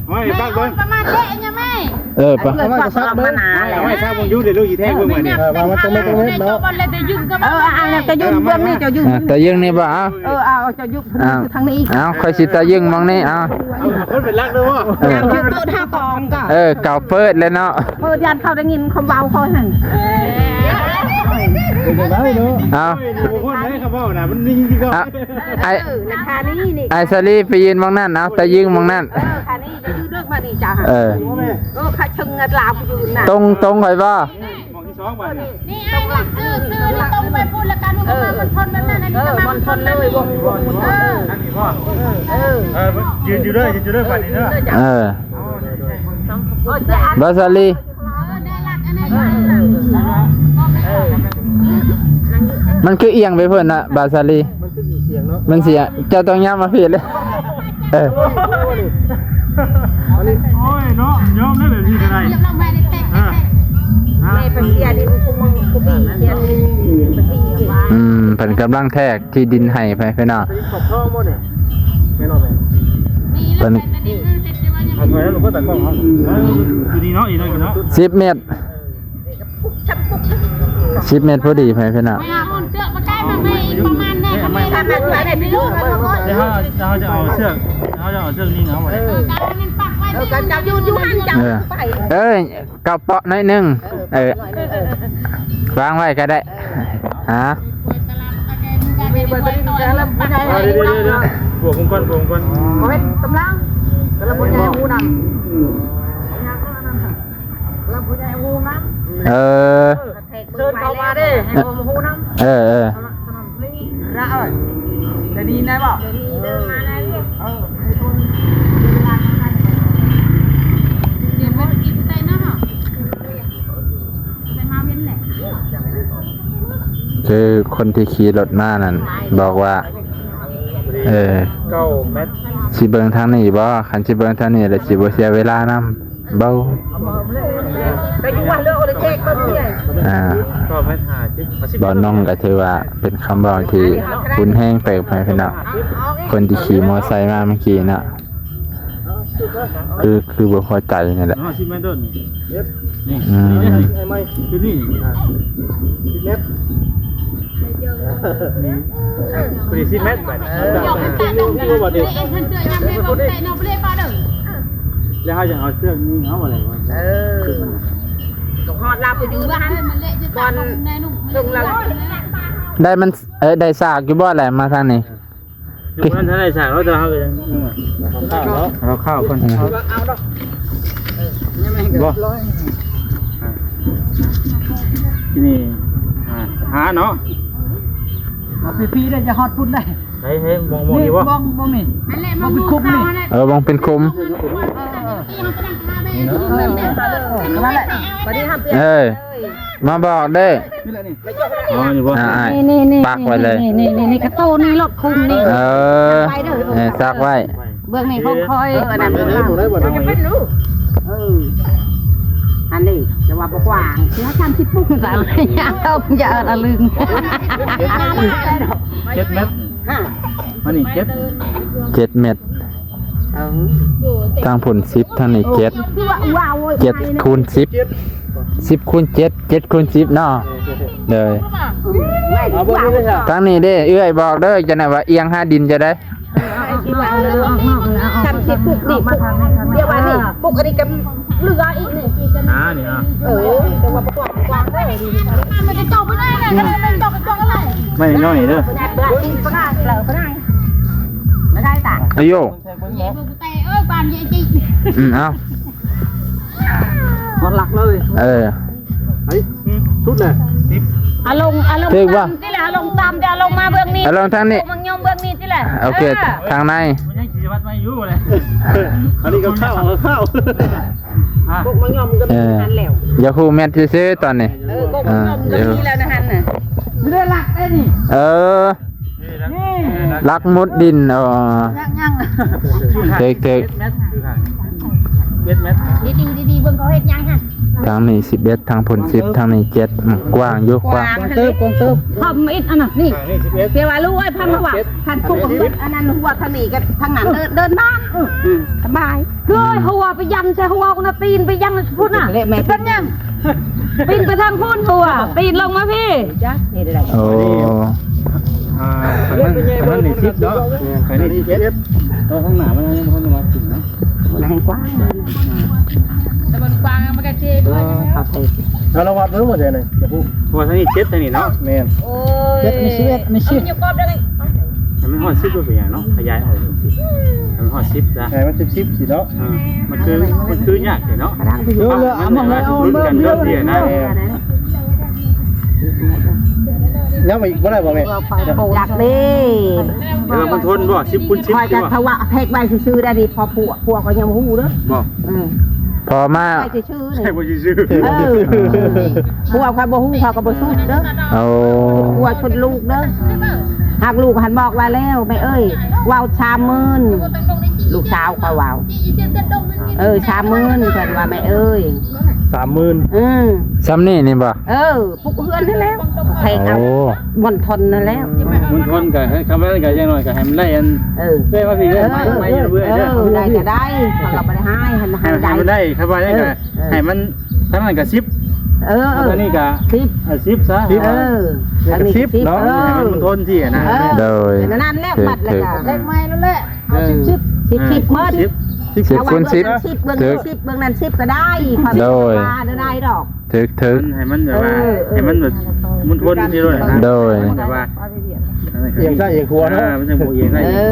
ເອົາໃຫ້ປັກເບິ່ງ ປະມານເດ ຍັງແມ່ ເອີ ປະມານກໍສັກເບິ່ງ ເອົາໃຫ້ສັກເບິ່ງຢູ່ ດຽວລູກຊິແທກເບິ່ງໃໝ່ນີ້ ເອີ ວ່າມັນຕົງແມ່ນຕົງແມ່ນເນາະ ເອີ ເອົາແລ້ວກໍຢືນເບື້ອງນີ້ ເຈົ້າຢືນ ອ່າ ຕາຢືນນີ້ບໍ່ ເອົາ ເອີ ເອົາ ເຈົ້າຢູ່ທາງນີ້ ເອົາ ຂ້ອຍຊິຕາຍຶງໝ່ອງນີ້ ເອົາ ເອົາ ຄົນເປັນຫຼັກເດີບໍ່ ເອີ ເຈົ້າເປີດຫ້າກອງກໍ ເອີ ເຂົາເປີດແລ້ວເນາະ ເປີດ ຢ້ານເຂົາໄດ້ຍິນຄວາມເວົ້າຂ້ອຍຫັ້ນ ເປັນໄດ້ເນາະ ເອົາ ໂອ້ຍ ບໍ່ຄົນໃດເຂົາເວົ້ານະ ມັນຍິງທີ່ເຂົາ ເອົາ ອ້າຍ ເອີ ໃນຄານີ້ນີ້ ອ້າຍສາລີໄປຢືນໝ່ອງນັ້ນ ເອົາ ຕາຍຶງໝ່ອງນັ້ນ ເອີ ຄານີ້ຈະຢູ່ເດີມານີ້ຈ້າ ເອີ ເອີ ຂ້າເຊີງລາວຢູ່ນະ ຕົງ ຕົງຂ້ອຍບໍ່ ໝ່ອງທີ່ສອງບາດນີ້ ນີ້ອ້າຍນີ້ຊື່ ຊື່ນີ້ຕົງໄປພຸ້ນ ແລ້ວກັນ ເອີ ມັນພົນແບບນັ້ນ ອັນນີ້ກໍມາ ມັນພົນເລີຍ ເອີ ທາງນີ້ບໍ່ ເອີ ເອີ ຢືນຢູ່ເດີ ຢືນຢູ່ເດີ ບາດນີ້ເດີ ເອີ ເອີ ບໍ່າສາລີ ເອີ ໄດ້ຫຼັກອັນນັ້ນ ເອີ ມັນຄືອຽງໄປພຸ້ນນະ ບ່າວສາລີ ມັນຄືສຽງເນາະ ມັນສຽງ ເຈົ້າຕ້ອງຍາມມາພີ້ເລີຍ ເອີ ອັນນີ້ ໂອ້ຍເນາະ ຍອມໄດ້ແບບນີ້ກໍໄດ້ ແມ່ໄປເສຍດິນ ອືມ ເພິ່ນກຳລັງແທກທີ່ດິນໃຫ້ ພີ່ນ້ອງ ເພິ່ນ ເອົາໄວ້ແລ້ວ ມັນກໍຕາກ້ອງເນາະ ຢູ່ນີ້ເນາະ ອີກໜ້ອຍໜຶ່ງເນາະ ສິບແມັດ ສິບແມັດພໍດີ ພີ່ນ້ອງ ເອົາເກືອບມາໃກ້ມາໃໝ່ອີກປະມານນັ້ນ ປະມານນັ້ນ ດຽວເຮົາ ເຮົາຈະເອົາເຊືອກ ເຮົາຈະເອົາເຊືອກນີ້ເນາະ ເອີ ເອີ ຈັບຢູ່ ຢູ່ຫັ້ນ ຈັບໄປ ເອີ ເອີ ເກົ້າເປາະໜ້ອຍໜຶ່ງ ເອີ ເອີ ເອີ ເອີ ວາງໄວ້ກໍໄດ້ ຫາ ບວກມັນກ່ອນ ບວກມັນກ່ອນ ບໍ່ແມ່ນກຳລັງ ກຳລັງຜູ້ໃຫຍ່ຮູ້ນຳ ກຳລັງຜູ້ໃຫຍ່ຮູ້ນຳ ເອີ ເຊີນເຂົ້າມາເດ້ ໃຫ້ຜູ້ຮູ້ນຳ ເອີ ເອີ ລະເອີຍ ຈະດີນະບໍ່ ຈະດີເດີ ມາໄດ້ເລີຍ ເອີ ໃຫ້ຄົນເວລາເຂົ້າໃນ ເດີນໄປກິນໄດ້ເນາະ ໄປມາເວັນແຫຼະ ຄືຄົນທີ່ຂີ່ລົດມານັ້ນບອກວ່າ ເອີ ເກົ້າແມັດ ຊິເບິ່ງທາງນີ້ບໍ່ ຄັນຊິເບິ່ງທາງນີ້ແລ້ວຊິບໍ່ເສຍເວລານຳ. ເບົາ ອ່າ ເບົາໜອງກໍຖືວ່າເປັນຄຳເວົ້າທີ່ຮຸນແຮງເຕີບໃຫ້ພີ່ນ້ອງ ຄົນທີ່ຂີ່ມໍໄຊມາເມື່ອກີ້ເນາະ ຄື ຄືບໍ່ພໍໃຈນີ້ແຫຼະ. ອືມ ນີ້ ໄອ້ໄມ້ຢູ່ນີ້ ອ່າ ສິບແມັດ ນີ້ ພໍດີສິບແມັດບາດນີ້ ເອີ ເອີ ບາດນີ້ ແລ້ວເຮົາຈະເອົາເຊືອກນີ້ເອົາບໍ່ໄດ້ ເອີ ກໍຮອດລາວໄປຢູ່ຫັ້ນ ບ່ອນເທິງລາວ ໄດ້ມັນ ເອີ ໄດ້ສາກຢູ່ບໍ່ແຫຼະ ມາທາງນີ້? ບໍ່ທັນໄດ້ສ້າງເນາະ ແຕ່ເຮົາກໍຍັງ ເອີ ເອົາຂ້າວເນາະ ເອົາຂ້າວເພິ່ນ ເອີ ເອົາດອກ ບໍ່ ອ່າ ທີ່ນີ້ ອ່າ ຫາເນາະ ເອົາ ພີ່ໆ ໄດ້ ຈະຮອດພຸ້ນໄດ້ ໃຫ້ ໃຫ້ ມອງ ມອງນີ້ບໍ່ ມອງ ມອງນີ້ ອັນແລະ ມອງເປັນຂຸມນີ້ ເອີ ມອງເປັນຂຸມ ເອີ ເອີ ເອີ ມາບອກເດີ້ ອໍ ນີ້ບໍ່ ອ່າ ອ້າຍ ນີ້ໆ ປັກໄວ້ເລີຍ ນີ້ໆ ນີ້ ກະໂຕນີ້ ລົດຄຸມນີ້ ເອີ ເອີ ສັກໄວ້ ເບື້ອງນີ້ຂອງຂ້ອຍ ເອີ ອັນນັ້ນ ເອີ ອັນນີ້ ແຕ່ວ່າບໍ່ກວ້າງ ເສືອສາມສິບປຸກ ສາມສິບ ຢ່າ ຢ່າອະລຶງ ເຈັດແມັດ ອັນນີ້ເຈັດ ເຈັດແມັດ ເອີ ທາງພຸ້ນສິບ ທາງນີ້ເຈັດ ເຈັດຄູນສິບ ສິບຄູນເຈັດ ເຈັດຄູນສິບເນາະ ໂດຍ ທາງນີ້ເດ້ ເອື້ອຍບອກເດີ້ ຈະໄດ້ວ່າອຽງຫາດິນຈະໄດ້ ສາມສິບປຸກນີ້ ປຸກດຽວວ່ານີ້ ປຸກອັນນີ້ກໍເຫຼືອອີກນີ້ ອ່າ ນີ້ ອ່າ ເອີ ແຕ່ວ່າບໍ່ກວ້າງ ກວ້າງເດ້ ມັນຈະເຈາະບໍ່ໄດ້ນະ ມັນເຈາະກໍເຈາະອະໄລ ໄມ້ນ້ອຍເດີ້ ອາໂຍ ອືມ ເອົາ ຮອດຫຼັກເລີຍ ເອີ ໄປ ສຸດແຫຼະ ອາລົງ ອາລົງ ຖືກບໍ່ ຕາມຕິແຫຼະ ອາລົງຕາມຕິ ອາລົງມາເບື້ອງນີ້ ອາລົງທາງນີ້ ພວກມັນຍອມເບື້ອງນີ້ຕິແຫຼະ ໂອເຄ ເອີ ທາງໃນ ມັນຍັງຊິວັດໄວ້ຢູ່ແຫຼະ ເອີ ອັນນີ້ກໍເຂົ້າ ເຂົ້າ ພວກມັນຍອມກັນ ເອີ ນັ້ນແລ້ວ ຢາກຮູ້ແມັດຊື່ໆ ຕອນນີ້ ເອີ ພວກມັນຍອມກັນນີ້ແລ້ວນະຫັ້ນນະ ບໍ່ໄດ້ຫຼັກໄດ້ນີ້ ເອີ ຫຼັກມຸດດິນ ອໍ ຍັງໆ ຖືກໆ ເຈັດແມັດ ດີໆ ດີໆ ເບິ່ງເຂົາເຮັດຫຍັງຫັ້ນ ທາງນີ້ສິບເອັດ ທາງພຸ້ນສິບ ທາງນີ້ເຈັດ ອືມ ກວ້າງຢູ່ ກວ້າງ ກວ້າງເຕີບ ກວ້າງເຕີບ ທຳອິດອັນນັ້ນນີ້ ທາງນີ້ສິບເອັດ ແຕ່ວ່າລູກເອີຍ ພັນຫົວ ພັນປຸກ ອັນນັ້ນຫົວທາງນີ້ກັບທາງນັ້ນ ເດີນ ເດີນມາ ອືມ ສະບາຍ ເອີຍ ຫົວໄປຢັນໃສ່ຫົວພຸ້ນນະ ຕີນໄປຢັນພຸ້ນນະ ເປັນຫຍັງ ປີນໄປທາງພຸ້ນຫົວ ປີນລົງມາພີ້ ໂອ້ ອ່າ ທາງນັ້ນ ທາງນັ້ນນີ້ສິບເນາະ ທາງນີ້ສິບເອັດ ແຕ່ວ່າທາງໜ້າມັນຍັງບໍ່ທັນໄດ້ມາຂຶ້ນເນາະ ມັນແຮງກວ້າງ ແຕ່ມັນກວ້າງ ມັນກໍເທດ້ວຍ ເອີ ເຂົາເທ ແລ້ວລະວັດເບິ່ງວ່າແນວໃດ ຈະຮູ້ ເພາະວ່າທາງນີ້ເຈັດ ທາງນີ້ເນາະ ແມ່ນ ໂອ້ຍ ເຈັດ ມີສິບເອັດ ມີສິບ ເອົາຢູ່ກອບໄດ້ ໃຫ້ມັນຮອດສິບບໍ່ເປັນຫຍັງເນາະ ຂະຫຍາຍອອກເປັນສິບ ໃຫ້ມັນຮອດສິບຊະ ໃຫ້ມັນສິບ ສິບ ສິບເນາະ ອ່າ ມັນຄື ມັນຄືຍາກແທ້ເນາະ ເອີ ເອົາມາເລີຍ ເອົາມາເລີຍ ເອົາມາເລີຍ ຍັງໄປອີກບໍ່ໄດ້ບໍ່ແມ່? ຢາກເດ້ ແຕ່ວ່າມັນທົນບໍ່ ສິບຄູນສິບ ຂ້ອຍກໍ ຖືວ່າ ທະວະແພັກໄວ້ຊື່ໆ ໄດ້ນີ້ ພໍຜົວ ຜົວກໍຍັງບໍ່ຮູ້ເດີ້ ບໍ່ ອືມ ພໍມາ ໄວ້ຊື່ໆ ໃຊ້ບໍ່ຊື່ໆ ເອີ ຜົວຂ້ອຍບໍ່ຮູ້ ຂ້ອຍກໍບໍ່ສຸດເດີ້ ໂອ້ ຜົວຊົນລູກເດີ້ ຫາກລູກຫັ້ນບອກວ່າແລ້ວ ແມ່ເອີຍ ເວົ້າສາມໝື່ນ ລູກສາວຂ້ອຍເວົ້າ ເອີ ສາມໝື່ນ ເພິ່ນວ່າ ແມ່ເອີຍ ສາມໝື່ນ ອືມ ສ່ຳນີ້ນີ້ບໍ່? ເອີ ປຸກເຮືອນຫັ້ນແລ້ວ ແພງເອົາ ໂອ້ ມົນທົນນັ້ນແລ້ວ ມົນທົນກໍໃຫ້ຄຳວ່ານັ້ນກໍຢ່າງໜ້ອຍກໍໃຫ້ມັນໄດ້ອັນ ເອີ ເອື້ອຍມາພີ້ເດີ້ ເອີ ໄມ້ ໄມ້ເອື້ອຍ ເອີ ໄດ້ກໍໄດ້ ເຂົາກໍບໍ່ໄດ້ຮ້າຍ ໃຫ້ ໃຫ້ມັນ ໃຫ້ ໃຫ້ມັນໄດ້ ໄດ້ ເອີ ຄຳວ່ານັ້ນກໍ ເອີ ໃຫ້ມັນ ທາງນັ້ນກໍສິບ ເອີ ທາງນີ້ກໍ ສິບ ເອີ ສິບຊະ ສິບ ເອີ ທາງນີ້ກໍສິບເນາະ ເອີ ໃຫ້ມັນ ມັນທົນທີ່ນະ ເອີ ໂດຍ ນັ້ນແຫຼະ ບັດແລ້ວກໍ ເອີ ເລກໃໝ່ນັ້ນແຫຼະ ເອົາ ເອີ ສິບ ສິບ ສິບ ສິບໝົດ ສິບ ສິບຄູນສິບ ເບື້ອງນີ້ສິບ ເບື້ອງນັ້ນສິບກໍໄດ້ ໂດຍ ວ່າໄດ້ດອກ ຖືກໆ ໃຫ້ມັນແບບວ່າ ເອີ ໃຫ້ມັນແບບ ເອີ ມັນທົນທີ່ໂລດນະ ໂດຍ ແບບວ່າ ອຽງຊ້າຍອຽງຂວາເນາະ ອ່າ ມັນຈັ່ງບໍ່ອຽງຊ້າຍອຽງຂວາ ເອີ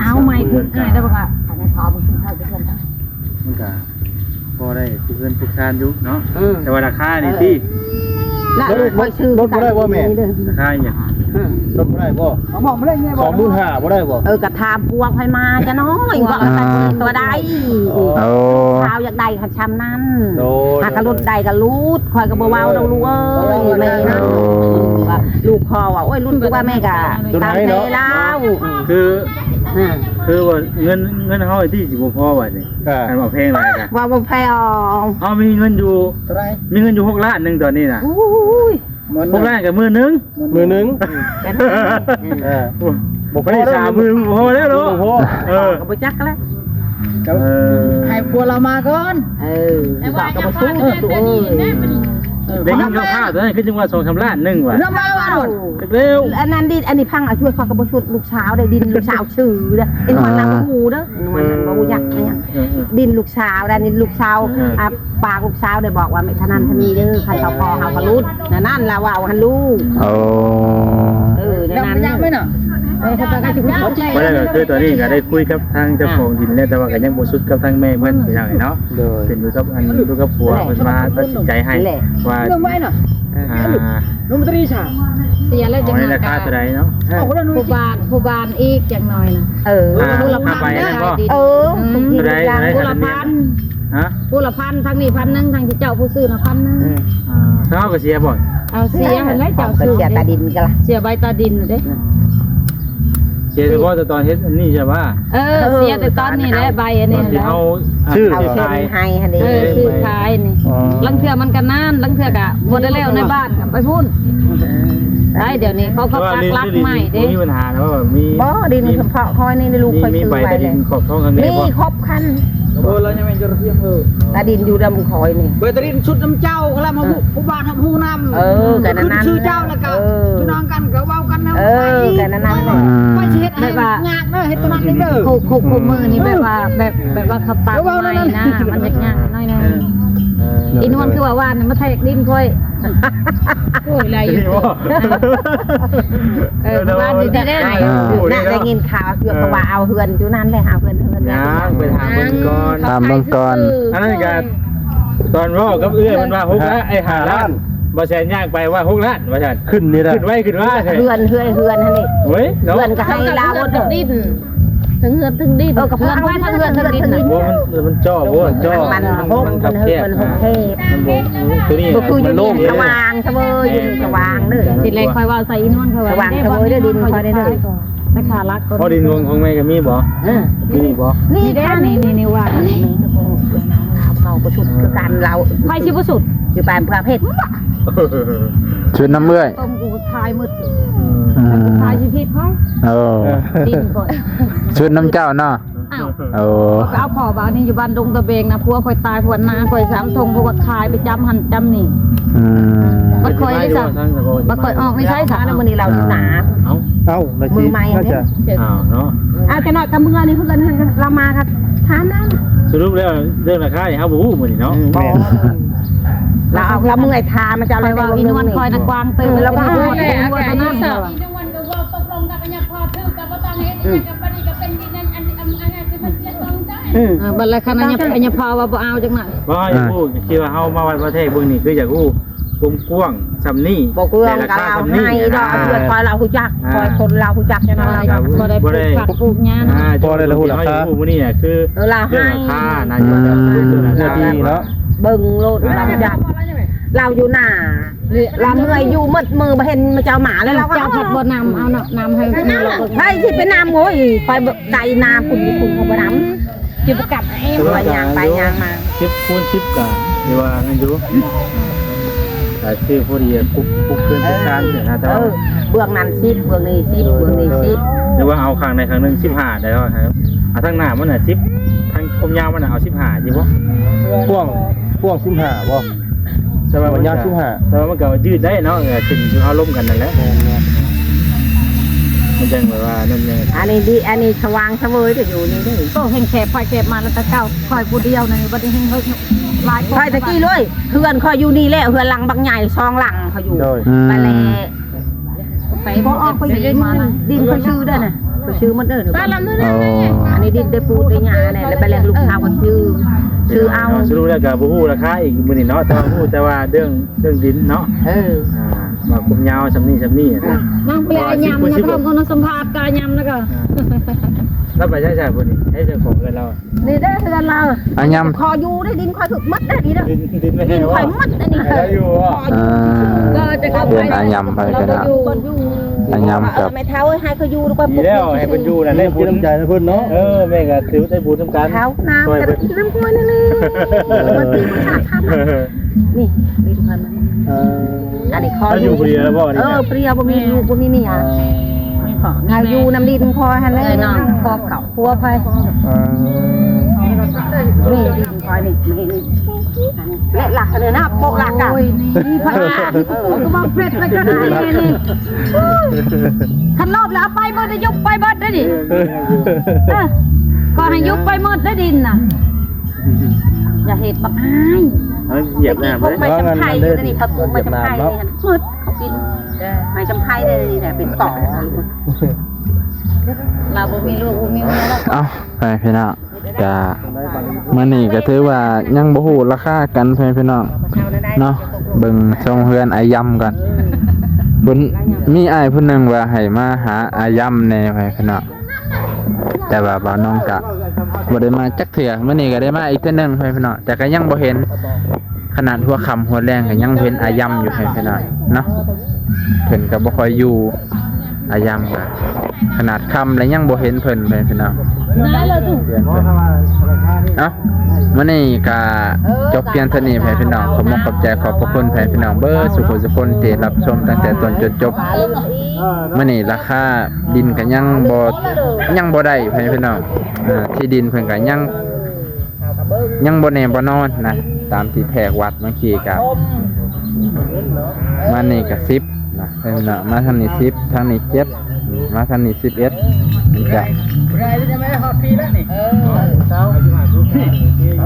ເອົາໃໝ່ ເອີ ແຕ່ວ່າ ອັນນັ້ນ ມັນກໍພໍໄດ້ປູກເຮືອນປູກຊານຢູ່ເນາະ ເອີ ແຕ່ວ່າລາຄານີ້ຕິ ລະ ລົດ ລົດບໍ່ໄດ້ບໍ່ແມ່? ລາຄາຫຍັງ? ເອີ ລົດບໍ່ໄດ້ບໍ່? ສອງໝື່ນຫ້າບໍ່ໄດ້ບໍ່? ເອີ ກະຖາມພວກໃຜມາຈະນ້ອຍ ອ່າ ບໍ່ໄດ້ ໂອ້ ສາວຢາກໄດ້ ຊ່ຳນັ້ນ ໂດຍ ຫາກະຫຼຸດໄດ້ກະຫຼຸດ ຂ້ອຍກະບໍ່ເວົ້າດອກລູກເອີຍ ແມ່ນ ໂອ້ ລູກຂໍວ່າ ໂອ້ຍ ຫຼຸດກວ່າແມ່ກະຕາມໃຈລາວ ຄື ອ່າ ຄືວ່າເງິນ ເງິນເຮົາທີ່ຊິບໍ່ພໍບາດນີ້ ອ່າ ຄັນວ່າແພງຫຼາຍກະ ວ່າບໍ່ແພງ ເຮົາມີເງິນຢູ່ເທົ່າໃດ? ມີເງິນຢູ່ຫົກລ້ານໜຶ່ງຕອນນີ້ນະ ໂອ້ຍ ຫົກລ້ານກະໝື່ນໜຶ່ງ ໝື່ນໜຶ່ງ ເອີ ບໍ່ພໍ ສາມໝື່ນບໍ່ພໍແລ້ວເນາະ ບໍ່ພໍ ເອີ ກະບໍ່ຈັກແລ້ວ ເອີ ໃຫ້ຜົວລາວມາກ່ອນ ເອີ ແຕ່ວ່າຈະພາກັນເດີນຕົວນີ້ແມ່ນບໍ່ນີ້ ເອີ ໄດ້ຍິນຂ່າວໆ ຕອນນັ້ນຄືຈັ່ງວ່າສອງສາມລ້ານໜຶ່ງວ່າ ລາວມາວ່າໂດນ ເອີ ແລ້ວ ອັນນັ້ນດິ ອັນນີ້ຟັງເອົາ ຊ່ວຍຂ້ອຍກໍບໍ່ສຸດ ລູກສາວໄດ້ ດິນລູກສາວຊື່ເດີ ເອັນມັນນຳ ອ່າ ບໍ່ຮູ້ເດີ ມັນບໍ່ຮູ້ຈັກຫຍັງ ເອີໆ ດິນລູກສາວໄດ້ ນີ້ລູກສາວ ເອີໆ ອ່າ ປາກລູກສາວໄດ້ບອກວ່າ ແມ່ທະນັນທະນີເດີ ຄັນເຂົາຂໍເຮົາກໍຫຼຸດ ນັ້ນໆ ລາວເວົ້າຫັ້ນລູກ ໂອ້ ເອີ ນັ້ນໆ ບໍ່ໄດ້ ກໍຄືຕອນນີ້ກໍໄດ້ຄຸຍກັບທາງເຈົ້າຂອງດິນແລ້ວ ແຕ່ວ່າກໍຍັງບໍ່ສຸດກັບທາງແມ່ເພິ່ນ ພີ່ນ້ອງເອີຍເນາະ ໂດຍ ຂຶ້ນຢູ່ກັບອັນລູກກັບຜົວເພິ່ນມາຕັດສິນໃຈໃຫ້ວ່າ ອ່າ ເສຍແລ້ວຈະມາ ເອົາໃນລາຄາເທົ່າໃດເນາະ ຜູ້ບ້ານ ຜູ້ບ້ານອີກຢ່າງໜ້ອຍນະ ເອີ ຜູ້ລະພັນ ເອີ ຜູ້ລະພັນ ຮະ ຜູ້ລະພັນ ທາງນີ້ພັນໜຶ່ງ ທາງເຈົ້າຜູ້ຊື້ນະພັນໜຶ່ງ ອ່າ ເຮົາກໍເສຍບໍ່ ເອົາເສຍຫັ້ນແຫຼະ ເຈົ້າຊື້ ເສຍຕາດິນກໍລະ ເສຍໃບຕາດິນເດ້ ເສຍສະເພາະແຕ່ຕອນເຮັດອັນນີ້ໃຊ່ບໍ່ ເອີ ເສຍແຕ່ຕອນນີ້ແຫຼະ ໃບອັນນີ້ຫັ້ນແຫຼະ ຊື້ ຊື້ຂາຍ ໃຫ້ຫັ້ນເດ້ ເອີ ຊື້ຂາຍນີ້ ອໍ ລາງເທື່ອມັນກໍນານ ລາງເທື່ອກໍບໍ່ໄດ້ແລ້ວໃນບ້ານ ກໍໄປພຸ້ນ ໄດ້ ດຽວນີ້ເຂົາກໍປັກຫຼັກໃໝ່ເດ້ ບໍ່ມີບັນຫາແລ້ວ ມີ ບໍ່ ດິນສຳເພາະຂ້ອຍນີ້ ລູກຂ້ອຍຊື້ໄວ້ ມີໃບຕາດິນຂອບທ້ອງຂ້າງໃນບໍ່ ມີຄົບຄັນ ໂອ້ ລາວຍັງແມ່ນຈະລະພຽງ ເອີ ຕາດິນຢູ່ນຳຂ້ອຍນີ້ ເບີຕາດິນຊຸດນຳເຈົ້າ ກໍລະມາ ເອີ ຜູ້ບ້ານຮັບຮູ້ນຳ ເອີ ກໍນັ້ນ ຂຶ້ນຊື່ເຈົ້າ ແລ້ວກໍ ເອີ ພີ່ນ້ອງກັນກໍເວົ້າກັນນຳ ເອີ ກໍນັ້ນ ອືມ ຂ້ອຍຊິເຮັດໃຫ້ຍາກເດີ ເຮັດຕົວນັ້ນເດີ ຄຸ ຄຸ ຄຸມື້ນີ້ແບບວ່າ ແບບ ແບບວ່າຂັບຕາມໃໝ່ນະ ມັນຍາກໆໜ້ອຍໜຶ່ງ ເອີ ອີນວນຄືວ່າວານມາແທກດິນຂ້ອຍ ໂອ້ຍ ຫຼາຍຢູ່ ເອີ ເອີ ວານນີ້ໄດ້ ອ່າ ໄດ້ຍິນຂ່າວ ເອີ ເຂົາວ່າເອົາເຮືອນຢູ່ນັ້ນແຫຼະ ເອົາເຮືອນ ເຮືອນ ຍັງໄປຖາມເບິ່ງກ່ອນ ຖາມເບິ່ງກ່ອນ ອັນນັ້ນກໍຕອນເວົ້າກັບເອື້ອຍເພິ່ນວ່າຫົກລ້ານ ເອີ ຫ້າລ້ານ ບໍ່ແຊນຍ່າງໄປວ່າຫົກລ້ານວ່າຊັ້ນ ຂຶ້ນນີ້ລະ ຂຶ້ນໄວຂຶ້ນວ່າແທ້ ເຮືອນ ເຮືອນ ເຮືອນຫັ້ນນີ້ ໂອ້ຍ ເນາະ ເຮືອນກໍໃຫ້ລາວໝົດເດີ ດິນ ເຖິງເຮືອນເຖິງດິນ ເອີ ກໍເຮືອນໄວ້ທັງເຮືອນທັງດິນ ບໍ່ ມັນ ມັນຈໍ້ ບໍ່ ມັນຈໍ້ ມັນຫົກ ມັນຫົກແຄບ ມັນຫົກແຄບ ມັນບໍ່ ຕົວນີ້ ບໍ່ຄືຢູ່ນີ້ ມັນໂລ່ງ ສະຫວ່າງສະເວີຍ ຢູ່ນີ້ສະຫວ່າງເດີ ທີແລກຂ້ອຍເວົ້າໃສ່ອີນວນ ຂ້ອຍວ່າ ສະຫວ່າງສະເວີຍເດີ ດິນຂ້ອຍເດີ ແມ່ຄ້າຫຼັກ ພໍດິນຂອງ ຂອງແມ່ກໍມີບໍ່ ເອີ ມີບໍ່ ນີ້ເດ້ ນີ້ ນີ້ ນີ້ວ່າ ເຂົາບໍ່ສຸດຄືກັນລາວ ໃຜຊິບໍ່ສຸດ ຊິໄປເພື່ອເພັດ ຊຸດນຳເອື້ອຍ ຕ້ອງກູຂາຍໝົດ ອືມ ຂາຍຊິຜິດໃຜ ເອີ ດິນຂ້ອຍ ຊຸດນຳເຈົ້າເນາະ ອ້າວ ໂອ້ ຂ້ອຍກໍເອົາພໍ່ບາດນີ້ຢູ່ບ້ານດົງຕະເບງນະ ຜົວຂ້ອຍຕາຍ ຜົວໜ້າຂ້ອຍສາມທົ່ງ ເພາະວ່າຂາຍໄປຈຳຫັ້ນຈຳນີ້ ອືມ ບັດຂ້ອຍນີ້ຊະ ບັດຂ້ອຍອອກນີ້ໃສຊະ ມື້ນີ້ລາວຢູ່ໜ້າ ເອົ້າ ເອົ້າ ມື້ໃໝ່ຫັ້ນເດ້ ອ້າວ ເນາະ ອ້າວ ຈັກໜ້ອຍກໍເມືອນີ້ຄືກັນ ລາວມາກໍຖາມນຳ ສະຫຼຸບແລ້ວເລື່ອງລາຄານີ້ເຮົາບໍ່ຮູ້ມື້ນີ້ເນາະ ອືມ ແມ່ນ ລາວເອົາ ລາວເມື່ອຍຖາມ ມາຈະເອົາ ຂ້ອຍວ່າອີນວນຂ້ອຍນະກວາງເຕີບ ເອີ ລາວກໍເອົາ ອີນວນຕົວນັ້ນ ເອີ ອືມ ເອີ ບັດລະຄັນຍາ ຍາພໍ່ວ່າບໍ່ເອົາຈັກໜ້ອຍ ບໍ່ ຢາກຮູ້ ອ່າ ຄິດວ່າເຮົາມາວັດພະແທກເບິ່ງນີ້ ຄືຢາກຮູ້ຄວາມກວ້າງສ່ຳນີ້ ບໍ່ກວ້າງ ແຕ່ລາຄາສ່ຳນີ້ ກໍເອົາໃຫ້ດອກ ອ່າ ເພື່ອຄອຍລາວຮູ້ຈັກ ອ່າ ຄອຍຄົນລາວຮູ້ຈັກ ຈັ່ງນັ້ນລະ ບໍ່ໄດ້ ບໍ່ໄດ້ປູກຜັກປູກຫຍ້າ ອ່າ ພໍໄດ້ລະຮູ້ລາຄາ ຮູ້ມື້ນີ້ນະ ຄື ເອີ ລາວໃຫ້ ເລື່ອງລາຄານະ ອືມ ເລື່ອງລາຄາ ເບິ່ງໂລດ ລາວຮູ້ຈັກ ລາວຢູ່ໜ້າ ລາວເມື່ອຍຢູ່ໝົດມື້ ບໍ່ເຫັນມາເຈົ້າມາແລ້ວ ລາວກໍ ເຈົ້າພັດບໍ່ນຳເອົາເນາະ ນຳໃຫ້ ໃຜຊິໄປນຳ ໂອ້ຍ ໄປໄກນາພຸ້ນ ຢູ່ພຸ້ນກໍບໍ່ນຳ ຊິບໍ່ກັບ ເອີ ໄປຍ່າງໄປຍ່າງມາ ສິບຄູນສິບກໍຖືວ່ານັ້ນຢູ່ ອືມ ກໍຄືພໍດີປຸກ ປຸກເຮືອນປຸກຊານຊີ້ນະ ແຕ່ວ່າ ເອີ ເບື້ອງນັ້ນສິບ ເບື້ອງນີ້ສິບ ເອີ ເບື້ອງນີ້ສິບ ຫຼືວ່າເອົາຂ້າງໃດຂ້າງໜຶ່ງສິບຫ້າໄດ້ ເອົາທາງໜ້າມັນນະສິບ ທາງຄວາມຍາວມັນນະເອົາສິບຫ້າ ຊິບໍ່ ກວ້າງ ກວ້າງສິບຫ້າບໍ່? ແຕ່ວ່າມັນຍາວສິບຫ້າ ແຕ່ວ່າມັນກໍຢືດໄດ້ເນາະ ເອີ ຂຶ້ນຢູ່ເຮົາລົມກັນນັ້ນແຫຼະ ແມ່ນໆ ມັນຈັ່ງແບບວ່ານັ້ນແຫຼະ ອັນນີ້ດີ ອັນນີ້ສະຫວ່າງສະເຫວີຍເດ້ ຢູ່ນີ້ເດ້ ໂຕແຮງແຄບ ໄປແຄບມາແລ້ວ ແຕ່ເກົ່າຂ້ອຍຜູ້ດຽວນັ້ນ ບັດນີ້ແຮງເຮີກຫຼາຍ ຂ້ອຍຕະກີ້ເລີຍ ເຮືອນຂ້ອຍຢູ່ນີ້ແຫຼະ ເຮືອນຫຼັງບັກໃຫຍ່ ສອງຫຼັງຂ້ອຍຢູ່ ໂດຍ ອືມ ໄປແລ້ວ ໄປ ບໍ່ອອກໄປມາ ດິນຂ້ອຍຊື້ເດີນະ ຂ້ອຍຊື້ໝົດເດີ ຕາລະມື້ນັ້ນແຫຼະ ອໍ ອັນນີ້ດິນແຕ່ປູແຕ່ຫຍ້າແຫຼະ ແລ້ວໄປແລ້ວລູກສາວຂ້ອຍຊື້ ຊື້ເອົາ ສະຫຼຸບແລ້ວກໍບໍ່ຮູ້ລາຄາອີກມື້ນີ້ເນາະ ແຕ່ວ່າຮູ້ແຕ່ວ່າເລື່ອງ ເລື່ອງດິນເນາະ ເອີ ອ່າ ວ່າຄວາມຍາວສ່ຳນີ້ສ່ຳນີ້ນະ ນາງພະຍາຍາມນະ ທຳໂອນະສຳພາດກາຍາມນະກໍ ອ່າ ແລ້ວໄປໃສຊະຜູ້ນີ້ ໃສເຈົ້າຂອງເຮືອນລາວ ນີ້ເດ້ເຮືອນລາວ ອາຍຳ ຂໍຢູ່ໄດ້ ດິນຂ້ອຍຖືກໝົດເດ້ນີ້ເດີ ດິນ ດິນ ດິນຂ້ອຍໝົດອັນນີ້ ໃຫ້ລາວຢູ່ບໍ່ ຂໍຢູ່ ອ່າ ກໍຈະເຂົ້າໄປ ເຮືອນອາຍຳໄປ ລາວກໍຢູ່ກ່ອນຢູ່ ອາຍຳກັບ ເອີ ແມ່ເຖົ້າເອີຍ ໃຫ້ເຂົາຢູ່ກ່ອນ ດີແລ້ວ ໃຫ້ເພິ່ນຢູ່ນັ້ນແຫຼະ ບຸນນຳໃຈນະເພິ່ນເນາະ ເອີ ແມ່ກໍຖືໄດ້ບຸນນຳກັນ ເຂົານຳກັນນຳຂ້ອຍນີ້ ນີ້ ນີ້ ເອີ ອັນນີ້ຂໍ ເຮົາຢູ່ຜູ້ດຽວແລ້ວບໍ່ນີ້ ເອີ ຜູ້ດຽວ ບໍ່ມີລູກ ບໍ່ມີເມຍ ເຮົາຢູ່ນຳດິນຂ້ອຍຫັ້ນແຫຼະ ເອີ ນອນຄອບເຂົາ ຜົວໃຜ ອ່າ ນີ້ດິນຂ້ອຍນີ້ ນີ້ ອັນນີ້ ແລະຫຼັກອັນນີ້ນະ ໂປະຫຼັກກະ ໂອ້ຍ ນີ້ ນີ້ພະລາ ເອີ ກໍມາເປັດໄປກໍໄດ້ນີ້ ຄັນລອບແລ້ວເອົາໄປໝົດ ຍຸບໄປເບິດເດ້ນີ້ ເອີ ກໍໃຫ້ຍຸບໄປໝົດເດ້ດິນນະ ຢ່າເຮັດບັກອ້າຍ ເອົາຢຽບນ້ຳເລີຍ ໄມ້ສຳໄພຢູ່ນີ້ ເຂົາປູກໄມ້ສຳໄພນີ້ ໝົດເຂົາກິນ ໄມ້ສຳໄພເດ້ນີ້ແຫຼະ ເປັນຕໍ ລາວບໍ່ມີລູກບໍ່ມີເມຍແລ້ວ ເອົ້າ ໄປພີ່ນ້ອງ ກະມື້ນີ້ກະຖືວ່າຍັງບໍ່ຮູ້ລາຄາກັນ ພໍ່ແມ່ພີ່ນ້ອງເນາະ ເບິ່ງຊົງເຮືອນອ້າຍຢຳກ່ອນ ເພິ່ນມີອ້າຍຜູ້ໜຶ່ງວ່າໃຫ້ມາຫາອ້າຍຢຳແດ່ ພໍ່ແມ່ພີ່ນ້ອງ ແຕ່ວ່າບ່າວນອງກະບໍ່ໄດ້ມາຈັກເທື່ອ ມື້ນີ້ກະໄດ້ມາອີກເທື່ອໜຶ່ງ ພໍ່ແມ່ພີ່ນ້ອງ ແຕ່ກະຍັງບໍ່ເຫັນ ຂະໜາດຫົວຄ່ຳຫົວແລງກະຍັງບໍ່ເຫັນອ້າຍຢຳຢູ່ ພໍ່ແມ່ພີ່ນ້ອງເນາະ ເພິ່ນກະບໍ່ຄ່ອຍຢູ່ ອາຍາມກະຂະໜາດຄ່ຳແລ້ວຍັງບໍ່ເຫັນເພິ່ນເລີຍພີ່ນ້ອງ. ເອົ້າ ມື້ນີ້ກະຈົບພຽງເທົ່ານີ້ແມ່ພີ່ນ້ອງ. ຂໍຂອບມຸກຂອບໃຈຂອບພະຄຸນແມ່ພີ່ນ້ອງເບິດສູ່ຜູ້ສູ່ຄົນທີ່ຮັບຊົມຕັ້ງແຕ່ຕົ້ນຈົນຈົບ. ມື້ນີ້ລາຄາດິນກະຍັງບໍ່ ຍັງບໍ່ໄດ້ແມ່ພີ່ນ້ອງ. ເອີ ທີ່ດິນເພິ່ນກະຍັງ ຍັງບໍ່ແນ່ບໍ່ນອນນະ ຕາມທີ່ແທກວັດເມື່ອກີ້ກະ ມານີ້ກະສິບນະ ເອີ ມາທາງນີ້ສິບ ທາງນີ້ເຈັດ ມາທາງນີ້ສິບເອັດ ນີ້ກະ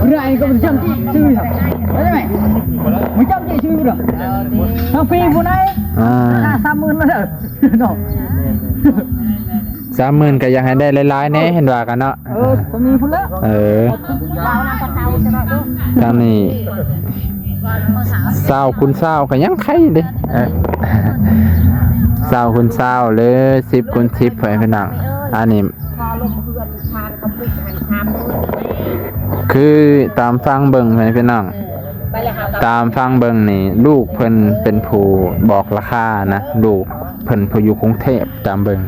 ຜູ້ໃດກໍບໍ່ຈຳຊື່ ໄປໄດ້ໄໝ ບໍ່ຈຳຊື່ດອກ ທາງພີ້ຜູ້ໃດ ອ່າ ສາມໝື່ນແລ້ວເດີ ເນາະ. ສາມໝື່ນກະຢາກໃຫ້ໄດ້ຫຼາຍໆແດ່ ເຫັນວ່າກັນເນາະ. ເອີ ກໍມີພຸ້ນແຫຼະ ເອີ ທາງນີ້ຊາວຄູນຊາວກະຍັງໄຄເດ້ ເອີ ຊາວຄູນຊາວ ຫຼື ສິບຄູນສິບ ພໍ່ແມ່ພີ່ນ້ອງ. ອັນນີ້ ຄ່າລົງເຮືອນ ຄ່າກະປຸກຫັ້ນສາມໝື່ນ ຄືຕາມຟັງເບິ່ງ ພໍ່ແມ່ພີ່ນ້ອງ ເອີ ຕາມຟັງເບິ່ງນີ້ ລູກເພິ່ນເປັນຜູ້ບອກລາຄານະ ລູກເພິ່ນຜູ້ຢູ່ກຸງເທບ ຕາມເບິ່ງ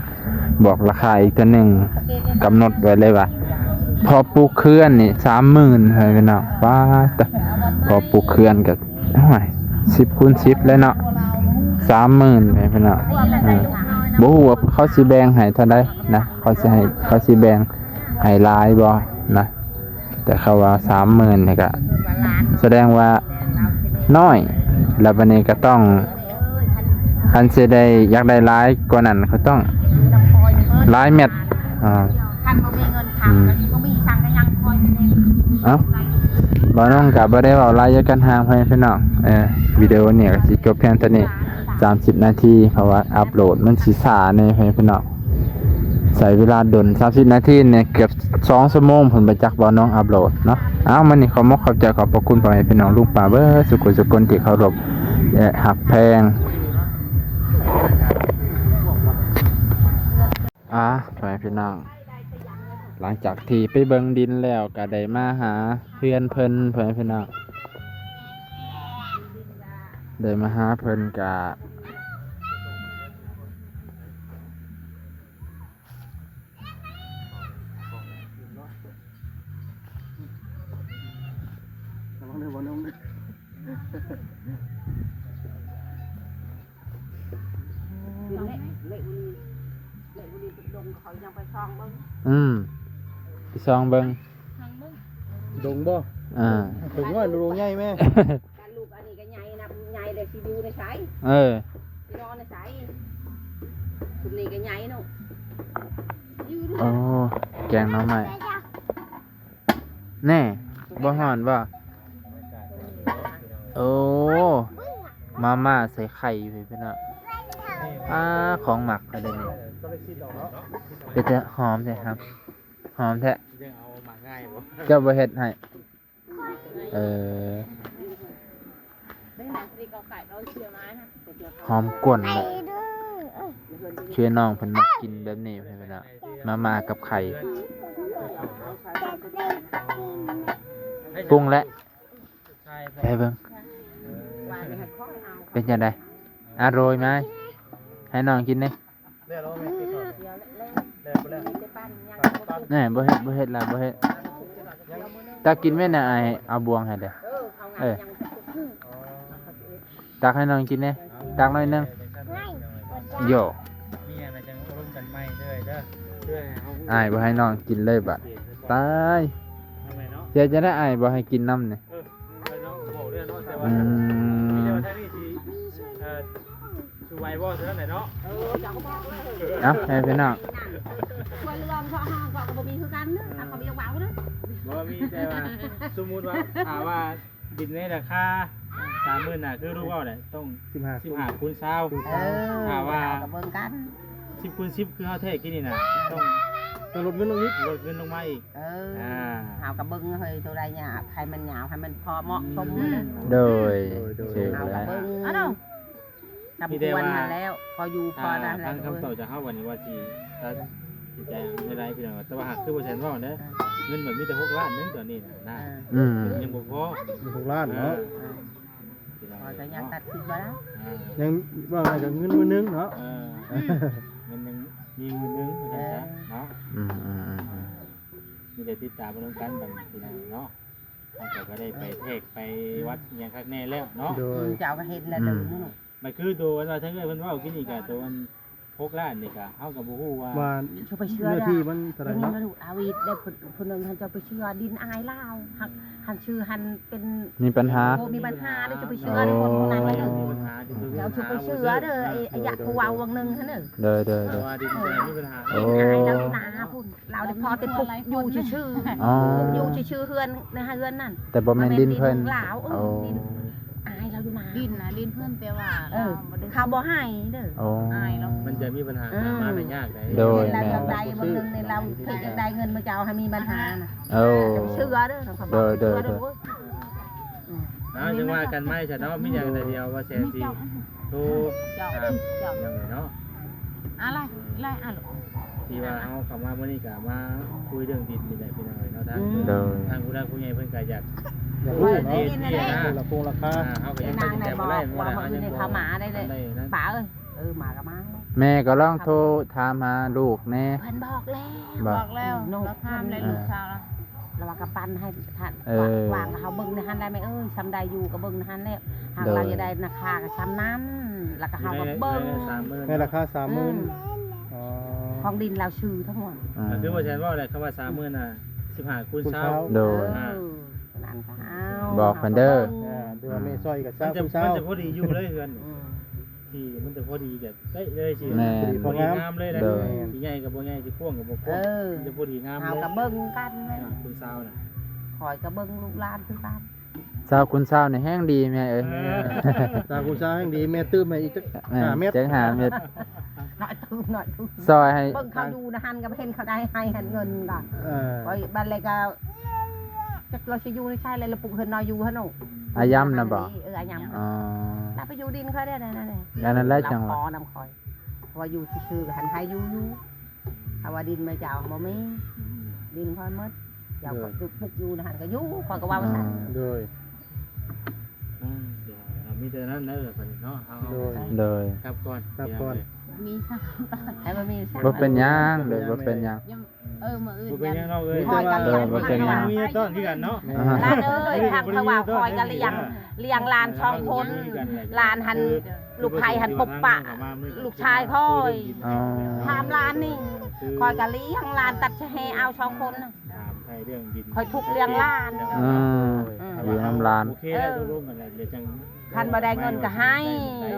ບອກລາຄາອີກເທື່ອໜຶ່ງ ກຳນົດໄວ້ເລີຍວ່າ ພໍປູກເຮືອນນີ້ສາມໝື່ນ ພໍ່ແມ່ພີ່ນ້ອງ. ປາດ ພໍປູກເຮືອນກະ ໂອ້ຍ ສິບຄູນສິບແລ້ວເນາະ ສາມໝື່ນ ພໍ່ແມ່ພີ່ນ້ອງ. ເອີ ບໍ່ຮູ້ວ່າເຂົາຊິແບ່ງໃຫ້ເທົ່າໃດນະ ເຂົາຊິໃຫ້ ເຂົາຊິແບ່ງໃຫ້ຫຼາຍບໍ່ນະ. ແຕ່ເຂົາວ່າສາມໝື່ນນີ້ກະສະແດງວ່ານ້ອຍ ແລ້ວບາດນີ້ກະຕ້ອງ ຄັນຊິໄດ້ ຢາກໄດ້ຫຼາຍກວ່ານັ້ນ ກະຕ້ອງຫຼາຍແມັດ ອ່າ ຄັນບໍ່ມີເງິນຄຳ ອືມ ກະຊິບໍ່ມີສັງກະຍັງຄອຍ ເອົ້າ ບ່າວນອງກະບໍ່ໄດ້ເວົ້າຫຼາຍ ຢ່າກັນຫ່າງ ພໍ່ແມ່ພີ່ນ້ອງ. ເອີ ວິດີໂອນີ້ກະຊິຈົບພຽງເທົ່ານີ້ ສາມສິບນາທີ ເພາະວ່າອັບໂຫຼດມັນຊິຊ້າແດ່ ພໍ່ແມ່ພີ່ນ້ອງ. ໃຊ້ເວລາດົນ ສາມສິບນາທີນີ້ ເກືອບສອງຊົ່ວໂມງພຸ້ນ ບໍ່ຈັກບ່າວນອງອັບໂຫຼດເນາະ. ເອົ້າ ມື້ນີ້ຂໍຂອບມຸກຂອບໃຈຂອບພະຄຸນພໍ່ແມ່ພີ່ນ້ອງລຸງປ້າເບິດສູ່ຜູ້ສູ່ຄົນທີ່ເຄົາລົບ ແລະ ຮັກແພງ. ອ່າ ພໍ່ແມ່ພີ່ນ້ອງ ຫຼັງຈາກທີ່ໄປເບິ່ງດິນແລ້ວ ກະໄດ້ມາຫາເຮືອນເພິ່ນ ພໍ່ແມ່ພີ່ນ້ອງ ໄດ້ມາຫາເພິ່ນກະ ລະວັງເດີ ບໍ່ນອງເດີ. ອືມ ໄປສ່ອງເບິ່ງ ດົງບໍ່? ອ່າ ດົງນ້ອຍ ດົງໃຫຍ່ແມ່. ກະລູກອັນນີ້ກະໃຫຍ່ນະ ໃຫຍ່ແລ້ວຊິຢູ່ໃນໃສ? ເອີ ຊິນອນໃນໃສ? ຊຸມນີ້ກະໃຫຍ່ເນາະ. ໂອ້ ແກງໜໍ່ໄມ້. ແນ່ ບໍ່ຮ້ອນບໍ່? ໂອ້ ມາມ່າໃສ່ໄຂ່ຢູ່ພີ່ນ້ອງ. ອ່າ ຂອງມັກເຂົາເດ້ນີ້. ເປັນຕາຫອມແທ້ ຫອມແທ້. ເຈົ້າບໍ່ເຮັດໃຫ້? ເອີ ຫອມກ້ວນແຫຼະ. ເຊື່ອນ້ອງເພິ່ນມັກກິນແບບນີ້ ພີ່ນ້ອງ. ມາມ່າກັບໄຂ່. ປຸງແຫຼະ ໃສ່ເບິ່ງ ເປັນຈັ່ງໃດ? ອະໂຣຍໄໝ? ໃຫ້ນ້ອງກິນເດ້. ແນ່ ບໍ່ເຮັດ ບໍ່ເຮັດລະ ບໍ່ເຮັດ. ຕັກກິນແມ່ນະ ອ້າຍເອົາບ່ວງໃຫ້ເດີ້. ເອີ ຕັກໃຫ້ນ້ອງກິນແນ່ ຕັກໜ້ອຍໜຶ່ງ. ໂຢ ອ້າຍບໍ່ໃຫ້ນ້ອງກິນເລີຍບາດ. ຕາຍ. ຈະໄດ້ອ້າຍບໍ່ໃຫ້ກິນນຳນີ້? ເອີ ໄປເນາະ ບອກເດ້ເນາະ ແຕ່ວ່າ ອືມ ມີແຕ່ວ່າທາງນີ້ຊິ ເອີ ຊິໄຫວບໍ່ເທົ່ານັ້ນແຫຼະເນາະ. ເອີ ເຈົ້າກໍບອກເລີຍ ເອົາ ໃຫ້ພີ່ນ້ອງ ຊ່ວຍເຫຼືອເພາະເຮົາກໍບໍ່ມີຄືກັນເນາະ ເຮົາກໍບໍ່ຢາກເວົ້າເນາະ. ບໍ່ ມີແຕ່ວ່າ ສົມມຸດວ່າ ຖ້າວ່າ ດິນໃນລາຄາສາມໝື່ນນະ ຄືລູກເວົ້າແຫຼະ ຕ້ອງສິບຫ້າ ສິບຫ້າຄູນຊາວ ເອີ ຖ້າວ່າເຮົາກໍເບິ່ງກັນ ສິບຄູນສິບ ຄືເຮົາແທກກີ້ນີ້ນະ ຕ້ອງ ຕ້ອງລົດເງິນລົງອີກ ລົດເງິນລົງມາອີກ. ເອີ ອ່າ ເຮົາກໍເບິ່ງເຮີ້ຍ ໂຕໃດຍາວ ໃຫ້ມັນຍາວ ໃຫ້ມັນພໍເໝາະສົມ. ອືມ ໂດຍ ໂດຍ ໂດຍ ເຮົາກໍເບິ່ງ ເອົາເນາະ. ສຳຄວນຫັ້ນແຫຼະ ພໍຢູ່ພໍນັ້ນແຫຼະ. ທາງຄຳຕອບຈາກເຮົາບັດນີ້ວ່າຊິຕັດສິນໃຈແນວໃດພີ່ນ້ອງ ແຕ່ວ່າຫາກຄືບໍ່ແຊນເວົ້າເດ້ ເງິນມັນມີແຕ່ຫົກລ້ານໜຶ່ງຕອນນີ້ນະ ອືມ ຍັງບໍ່ພໍ ຫົກລ້ານເນາະ. ເອີ ພີ່ນ້ອງ ຂ້ອຍກໍຍັງຕັດສິນບໍ່ໄດ້ ຍັງວ່າໄງກໍເງິນໝື່ນໜຶ່ງເນາະ. ເອີ ເງິນຍັງມີໝື່ນໜຶ່ງວ່າຊັ້ນຊະເນາະ. ອືມໆໆ ມີແຕ່ຕິດຕາມເບິ່ງນຳກັນບັດນີ້ພີ່ນ້ອງເນາະ. ເຮົາກໍໄດ້ໄປແທກໄປວັດຫຍັງຄັກແນ່ແລ້ວເນາະ. ໂດຍ ເຈົ້າກໍເຫັນແລ້ວ ອືມ ເດີ. ມັນຄືໂຕອັນວ່າທາງເອື້ອຍເພິ່ນເວົ້າກີ້ນີ້ກະ ໂຕອັນຫົກລ້ານນີ້ກະ ເຮົາກໍບໍ່ຮູ້ວ່າ ວ່າເຈົ້າໄປເຊື່ອເນື້ອທີ່ມັນເທົ່າໃດເນາະ. ອາວິດເດ້ ຜູ້ໜຶ່ງຫັ້ນເຈົ້າໄປເຊື່ອດິນອ້າຍລາວ ຫັ້ນຊື່ຫັ້ນເປັນ ມີບັນຫາ ໂອ້ ມີບັນຫາເດ້ ເຈົ້າໄປເຊື່ອຄົນຜູ້ນັ້ນເດີ ເຈົ້າໄປເຊື່ອເດີ ໄອ້ ໄອ້ຍະຜູ້ເວົ້າຫວ່າງໜຶ່ງຫັ້ນເດີ. ໂດຍໆໆ ວ່າດິນມີບັນຫາ ໂອ້ ດິນອ້າຍລາວນາພຸ້ນ ລາວໄດ້ພໍແຕ່ປຸກຢູ່ຊື່ໆ ອໍ ປຸກຢູ່ຊື່ໆ ເຮືອນໃນເຮືອນນັ້ນ ແຕ່ບໍ່ແມ່ນດິນເພິ່ນ. ເອີ ໂອ້ ດິນອ້າຍລາວຢູ່ນາ ດິນນະ ດິນເພິ່ນ ແຕ່ວ່າ ເອີ ລາວບໍ່ໄດ້ ເຂົາບໍ່ໃຫ້ເດີ. ອໍ ອ້າຍລາວ ມັນຈະມີບັນຫາ ເອີ ຕາມມາໄດ້ຍາກໃດ. ໂດຍ ລາວຢາກໄດ້ບາງເທື່ອນີ້ ລາວຄິດຢາກໄດ້ເງິນມາຈະເອົາໃຫ້ມີບັນຫານະ. ໂອ້ ເຊື່ອເດີ ໂດຍໆໆ ອືມ ເອົາ ຈັ່ງວ່າກັນໃໝ່ຊະເນາະ. ມີຫຍັງແຕ່ດຽວວ່າແຊນຊິໂທຖາມຫຍັງເນາະ. ອາ ຫຼາຍ ຫຼາຍອັນ ທີ່ວ່າເຮົາເຂົ້າມາມື້ນີ້ກະມາຄຸຍເລື່ອງດິນນີ້ແຫຼະພີ່ນ້ອງເອີຍເນາະ. ທາງ ອືມ ໂດຍ ທາງຜູ້ຫຼັກຜູ້ໃຫຍ່ເພິ່ນກະຢາກ ຢາກຮູ້ເນາະ ລາຄາ ອ່າ ເຮົາກະຍັງຕັດສິນໃຈບໍ່ໄດ້ ເພາະວ່າເຮົາຍັງບໍ່ ເຂົ້າມາໄດ້ເລີຍ ໄດ້ນັ້ນ ປ້າເອີຍ. ເອີ ມາກະມາ ແມ່ກໍລອງໂທຖາມຫາລູກແດ່. ເພິ່ນບອກແລ້ວ ບອກແລ້ວ ບອກແລ້ວ ລາວຖາມແລ້ວລູກສາວລາວ ລາວວ່າກະປັນໃຫ້ທ່ານ ເອີ ວາງ ເຮົາເບິ່ງໃນຫັ້ນແຫຼະແມ່ເອີຍ ຊ່ຳໃດຢູ່ກະເບິ່ງໃນຫັ້ນແຫຼະ. ຫາກລາວຢາກໄດ້ລາຄາກະຊ່ຳນັ້ນ ລະກະເຮົາກະເບິ່ງ ໃນລາຄາສາມໝື່ນ ໃນລາຄາສາມໝື່ນ. ອືມ ອໍ ຂອງດິນລາວຊື່ທັງໝົດ. ອ່າ ຄືວ່າແຊນເວົ້າແຫຼະ ຄຳວ່າສາມໝື່ນນະ ສິບຫ້າຄູນຊາວ ໂດຍ ອ່າ ນັ້ນກະເອົາ ບອກເພິ່ນເດີ. ອ່າ ຖືວ່າແມ່ຊ່ອຍກະຊາວ ມັນຈະພໍດີຢູ່ເລີຍເຮືອນ ອືມ ທີ່ມັນຈະພໍດີແບບ ໄດ້ເລີຍຊິ ແມ່ນ ພໍດີງາມເລີຍນະ ໂດຍ ຊິໃຫຍ່ກໍບໍ່ໃຫຍ່ ຊິກວ້າງກໍບໍ່ກວ້າງ ເອີ ມັນຈະພໍດີງາມເລີຍ. ເຮົາກໍເບິ່ງກັນ ອ່າ ຄູນຊາວນະ ຂ້ອຍກໍເບິ່ງລູກຫຼານຄືກັນ. ຊາວຄູນຊາວນີ້ແຮງດີແມ່ເອີຍ. ເອີ ຊາວຄູນຊາວແຮງດີ ແມ່ຕື່ມໃຫ້ອີກຈັກ ແມ່ນ ຫ້າແມັດ ຈັກຫ້າແມັດ ນ້ອຍຕື່ມ ນ້ອຍຕື່ມ ຊ່ອຍໃຫ້ ເບິ່ງເຂົາຢູ່ນະຫັ້ນກໍເຫັນເຂົາໄດ້ໃຫ້ຫັ້ນເງິນກໍ ເອີ ຂ້ອຍບັດແລ້ວກໍ ຈັກລາວຊິຢູ່ໃນໃສແລ້ວ ລາວປຸກເຮືອນນ້ອຍຢູ່ຫັ້ນເນາະ. ອາຢຳນະບໍ່? ເອີ ອາຢຳ. ອໍ ລາວໄປຢູ່ດິນຂ້ອຍໄດ້ນັ້ນແຫຼະ ອັນນັ້ນແຫຼະ ລາວຂໍນຳຂ້ອຍ ເພາະວ່າຢູ່ຊື່ໆ ກະຫັ້ນໃຫ້ຢູ່ ຢູ່ ຖ້າວ່າດິນມາເຈົ້າບໍ່ມີ ອືມ ດິນຂ້ອຍໝົດ ເຈົ້າ ໂດຍ ກໍປຸກຢູ່ໃນຫັ້ນກໍຢູ່ ຂ້ອຍກໍເວົ້າຊັ້ນ. ອ່າ ໂດຍ ອ່າ ມີແຕ່ນັ້ນເດີບັດນີ້ເນາະ ເຮົາ ໂດຍ ໂດຍ ກັບກ່ອນ ກັບກ່ອນ ມີຊະ ໃຫ້ບໍ່ມີຊະ ບໍ່ເປັນຫຍັງ ໂດຍ ບໍ່ເປັນຫຍັງ. ເອີ ມື້ອື່ນ ບໍ່ເປັນຫຍັງເນາະເອີຍ ຂ້ອຍກໍລ້ຽງ ເອີ ບໍ່ເປັນຫຍັງ ມີຕ້ອນຄືກັນເນາະ ຫຼານເອີຍ ທາງເຂົາວ່າຂ້ອຍກໍລ້ຽງ ລ້ຽງຫຼານສອງຄົນ ຫຼານຫັ້ນ ລູກໃຜຫັ້ນປົກປະລູກຊາຍຂ້ອຍ. ອໍ ຖາມຫຼານນີ້ ຂ້ອຍກໍລ້ຽງຫຼານ ຕັດສະແຫເອົາສອງຄົນນະ ຖາມໄຖ່ເລື່ອງດິນ ຂ້ອຍທຸກລ້ຽງຫຼານ. ອືມ ເອີ ຢູ່ນຳຫຼານ ໂອເຄແລ້ວ ເອີ ຕົກລົງກັນແລ້ວ ດຽວຈັ່ງ ຄັນບໍ່ໄດ້ເງິນກໍໃຫ້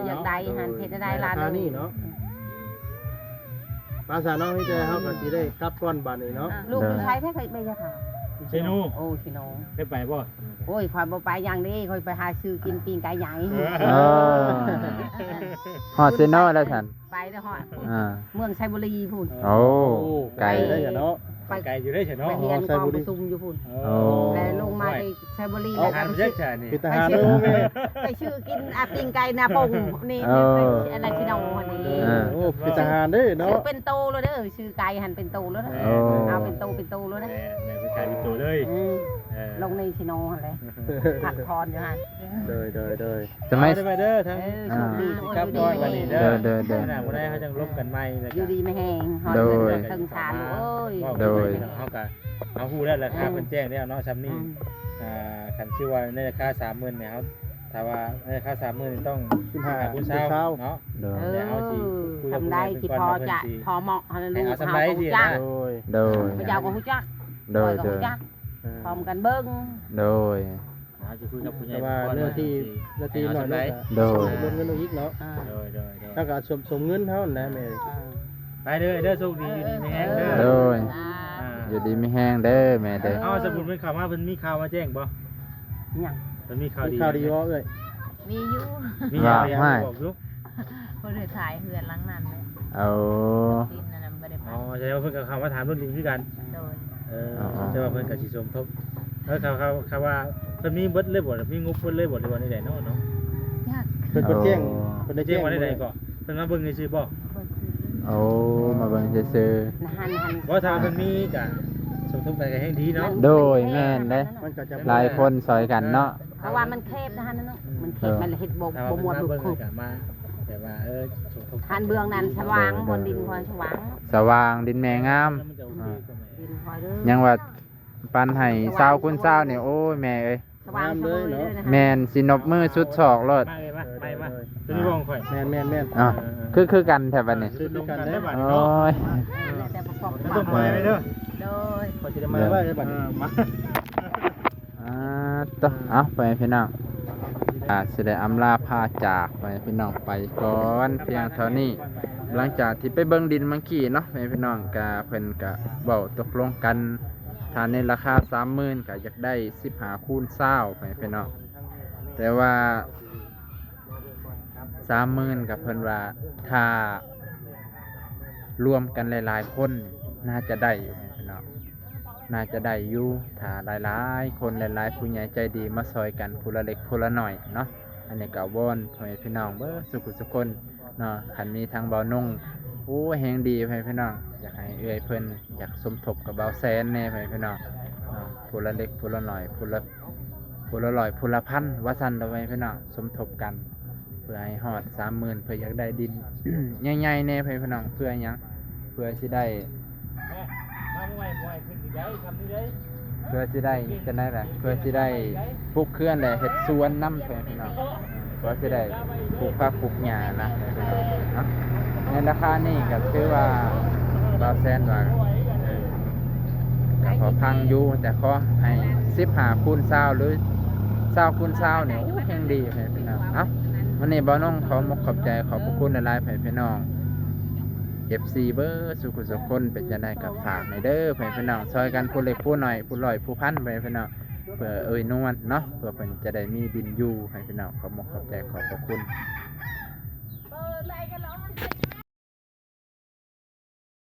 ຢາກໄດ້ຫັ້ນ ເຮັດແນວໃດຫຼານນີ້ເນາະ. ພາສານ້ອງນີ້ແຕ່ເຮົາກໍຊິໄດ້ກັບກ່ອນບາດນີ້ເນາະ. ລູກຢູ່ໃສແທ້ ຂ້ອຍໄປຢາກຖາມ. ເຊໂນ. ໂອ້ ເຊໂນ ເຄີຍໄປບໍ່? ໂອ້ຍ ຂ້ອຍບໍ່ໄປຫຍັງເດ້ ຂ້ອຍໄປຫາຊື້ກິນປີ້ງໄກ່ໃຫຍ່. ເອີ ຮອດເຊໂນແລ້ວຊັ້ນ. ໄປແລ້ວຮອດ ອ່າ ເມືອງໄຊບູລີພຸ້ນ. ໂອ້ ໄກເດ້ເນາະ ໄປ ໄກຢູ່ເດ້ເນາະ ໄປຮຽນກອງປະຊຸມຢູ່ພຸ້ນ. ໂອ້ ແລ້ວລົງມາ ໄຊບູລີ ເອົາ ແລ້ວກໍໄປຊື້ ເປັນທະຫານເດີແມ່ ໄປຊື້ກິນ ອ່າ ປີ້ງໄກ່ນາປົງນີ້. ເອີ ອັນນັ້ນຊິນ້ອງອັນນີ້. ເອີ ໂອ້ ເປັນທະຫານເດ້ເນາະ ຊື້ເປັນໂຕໂລດເດີ ຊື້ໄກ່ຫັ້ນເປັນໂຕໂລດ. ໂອ້ ເອົາເປັນໂຕເປັນໂຕໂລດນະ. ແມ່ນ ແມ່ນ ໄປຂາຍເປັນໂຕເລີຍ. ອືມ ເອີ ລົງໃນຊິນ້ອງຫັ້ນແຫຼະ ພັກຜ່ອນຢູ່ຫັ້ນ. ໂດຍ ໂດຍ ໂດຍ ສະໄໝ ເອົາໄປເດີ ທາງ ເອີ ໂຊກດີ ອ່າ ກັບກ່ອນບັດນີ້ເດີ. ໂດຍ ໂດຍ ໂດຍ ມື້ໜ້າມື້ໃດເຮົາຈັ່ງລົມກັນໃໝ່ ຢູ່ດີມີແຮງ ໂດຍ ເຖິງສານ ໂອ້ຍ ໂດຍ ເຮົາກໍ ເຮົາຮູ້ແລ້ວລາຄາ ເອີ ເພິ່ນແຈ້ງແລ້ວເນາະ ຊ່ຳນີ້. ອືມ ອ່າ ຄັນຄືວ່າໃນລາຄາສາມໝື່ນນີ້ ເຮົາ ຖ້າວ່າໃນລາຄາສາມໝື່ນນີ້ຕ້ອງສິບຫ້າຄູນຊາວເນາະ. ໂດຍ ແລ້ວເຮົາຊິຄຸຍກັບຜູ້ໃຫຍ່ເພິ່ນກ່ອນວ່າເພິ່ນຊິ ພໍເໝາະ ເຮົາ ລູກເຮົາກໍຮູ້ຈັກ. ໂດຍ ໂດຍ ພະເຈົ້າກໍຮູ້ຈັກ ໂດຍ ຂ້ອຍກໍຮູ້ຈັກ. ເອີ ພ້ອມກັນເບິ່ງ ໂດຍ ເຮົາຊິຄຸຍກັບຜູ້ໃຫຍ່ ແຕ່ວ່າເນື້ອທີ່ ເນື້ອທີ່ນ້ອຍ ໃຫ້ເຮົາ ນີ້ກໍ ໂດຍ ລົດເງິນລົງອີກເນາະ ອ່າ ໂດຍໆໆ ແລ້ວກໍສົມ ສົມເງິນເຮົານັ້ນແຫຼະແມ່ ອ່າ ໄປເດີ ເດີ ໂຊກດີ ຢູ່ດີມີແຮງເດີ ໂດຍ ອ່າ ຢູ່ດີມີແຮງເດີແມ່ເດີ ເອົາ ສະບຸນເພິ່ນເຂົ້າມາ ເພິ່ນມີຂ່າວມາແຈ້ງບໍ່? ຫຍັງ? ເພິ່ນມີຂ່າວ ມີ ດີ ຂ່າວດີບໍ່ເອື້ອຍ? ມີຢູ່ ມີຫຍັງ ວ່າ ໃຫ້ ບອກຢູ່ ເພິ່ນໄດ້ຂາຍເຮືອນຫຼັງນັ້ນແຫຼະ ເອົາ ດິນນັ້ນນະບໍ່ໄດ້ໄປ ອໍ ແສດງວ່າເພິ່ນກໍເຂົ້າມາຖາມເລື່ອງດິນຄືກັນ ໂດຍ ເອີ ອໍໆ ແຕ່ວ່າເພິ່ນກໍຊິສົມທົບ ເອີ ເຂົາ ເຂົາ ເຂົາວ່າເພິ່ນມີເບິດເລີຍບໍ່ ມີງົບເບິດເລີຍບໍ່ ຫຼືວ່າແນວໃດເນາະ ເນາະ ຈັກ ເພິ່ນ ເພິ່ນແຈ້ງ ອໍ ເພິ່ນໄດ້ແຈ້ງ ເພິ່ນວ່າແນວໃດກໍ ເພິ່ນມາເບິ່ງຊື່ໆບໍ່? ເພິ່ນ ໂອ້ ມາເບິ່ງຊື່ໆ ນະຫັ້ນ ຫັ້ນ ບໍ່ ຖ້າເພິ່ນມີກໍສົມທົບກັນກໍແຮງດີເນາະ ໂດຍ ແມ່ນເດ້ ມັນກໍຈະ ຫຼາຍຄົນຊ່ອຍກັນເນາະ ເພາະວ່າມັນແຄບນະຫັ້ນນະເນາະ ມັນແຄບ ເອີ ມັນເຮັດບໍ່ ບໍ່ມ່ວນ ແຕ່ວ່າເພິ່ນມາແບບວ່າ ເອີ ສົມທົບ ຫັ້ນເບື້ອງນັ້ນສະຫວ່າງ ໂດຍ ບ່ອນດິນຂ້ອຍສະຫວ່າງ ສະຫວ່າງ ດິນແມ່ງາມ ມັນຈະໂອເຄກວ່າແມ່ ຍັງວ່າປັນໃຫ້ຊາວຄູນຊາວນີ້ ໂອ້ຍ ແມ່ເອີຍ ສະຫວ່າງເລີຍເນາະ ແມ່ນ ຊິນົບມືສຸດສອກໂລດ ມາເອີຍ ມາ ມາ ມາ ໂດຍ ໂດຍ ຕົວນີ້ບໍ່ຂອງຂ້ອຍ ແມ່ນໆໆ ເອີ ອ່ະ ເອີ ເອີ ຄື ຄືກັນແທ້ບັດນີ້ ຄື ຄືກັນແທ້ບັດນີ້ ໂອ້ຍ ແລ້ວແຕ່ປະກອບ ມັນຕ້ອງໄປເດີ ໂດຍ ຂ້ອຍຊິໄດ້ມາໄວ້ໃນບັດນີ້ ເອີ ມາ ອ່າ ໂຕ ເອົາ ໄປພີ່ນ້ອງ ອ່າ ຊິໄດ້ອຳລາພາຈາກ ໄປພີ່ນ້ອງ ໄປກ່ອນພຽງເທົ່ານີ້ ຫຼັງຈາກທີ່ໄປເບິ່ງດິນເມື່ອກີ້ເນາະ ໄປພີ່ນ້ອງ ກະເພິ່ນກະເວົ້າຕົກລົງກັນ ຖ້າໃນລາຄາສາມໝື່ນ ກໍຢາກໄດ້ສິບຫ້າຄູນຊາວ ໄປພີ່ນ້ອງ ແຕ່ວ່າ ສາມໝື່ນກໍເພິ່ນວ່າ ຖ້າລວມກັນຫຼາຍໆຄົນ ໜ້າຈະໄດ້ຢູ່ພີ່ນ້ອງ ໜ້າຈະໄດ້ຢູ່ ຖ້າຫຼາຍໆຄົນ ຫຼາຍໆຜູ້ໃຫຍ່ໃຈດີມາຊ່ອຍກັນ ຜູ້ລະເລັກຜູ້ລະໜ້ອຍເນາະ ອັນນີ້ກໍວອນພໍ່ແມ່ພີ່ນ້ອງເບິດສູ່ຜູ້ສູ່ຄົນເນາະ ຄັນມີທາງບ່າວນົງ ໂອ້ ແຮງດີພໍ່ແມ່ພີ່ນ້ອງ ຢາກໃຫ້ເອື້ອຍເພິ່ນ ຢາກສົມທົບກັບບ່າວແສນແດ່ພໍ່ແມ່ພີ່ນ້ອງເນາະ ຜູ້ລະເລັກຜູ້ລະໜ້ອຍ ຜູ້ລະ ຜູ້ລະຮ້ອຍຜູ້ລະພັນວ່າຊັ້ນເດີ ພໍ່ແມ່ພີ່ນ້ອງ ສົມທົບກັນ ເພື່ອໃຫ້ຮອດສາມໝື່ນ ເພື່ອຢາກໄດ້ດິນໃຫຍ່ໆແດ່ ພໍ່ແມ່ພີ່ນ້ອງ ເພື່ອຫຍັງ ເພື່ອຊິໄດ້ ເພື່ອຊິໄດ້ຈັ່ງໃດລະ ເພື່ອຊິໄດ້ປຸກເຮືອນ ແລະ ເຮັດສວນນຳ ພໍ່ແມ່ພີ່ນ້ອງ ເພື່ອຊິໄດ້ປູກຜັກປູກຫຍ້ານະ ເນາະ ໃນລາຄານີ້ກໍຖືວ່າ ບ່າວແສນວ່າ ເອີ ກໍພໍຟັງຢູ່ ແຕ່ຂໍໃຫ້ສິບຫ້າຄູນຊາວ ຫຼື ຊາວຄູນຊາວນີ້ ໂອ້ ແຮງດີ ພໍ່ແມ່ພີ່ນ້ອງ ເອົ້າ ມື້ນີ້ບ່າວນົງຂໍມຸກຂອບໃຈ ຂອບພະຄຸນຫຼາຍໆ ພໍ່ແມ່ພີ່ນ້ອງ ເອັຟຊີ ເບິດສູ່ຜູ້ສູ່ຄົນ ເປັນຈັ່ງໃດກໍຝາກແດ່ເດີ ພໍ່ແມ່ພີ່ນ້ອງ ຊ່ອຍກັນຜູ້ເລັກຜູ້ນ້ອຍ ຜູ້ຮ້ອຍຜູ້ພັນ ພໍ່ແມ່ພີ່ນ້ອງ ເພື່ອເອື້ອຍນວນເນາະ ເພື່ອເພິ່ນຈະໄດ້ມີດິນຢູ່ ພໍ່ແມ່ພີ່ນ້ອງ ຂອບມຸກຂອບໃຈ ຂອບພະຄຸນ.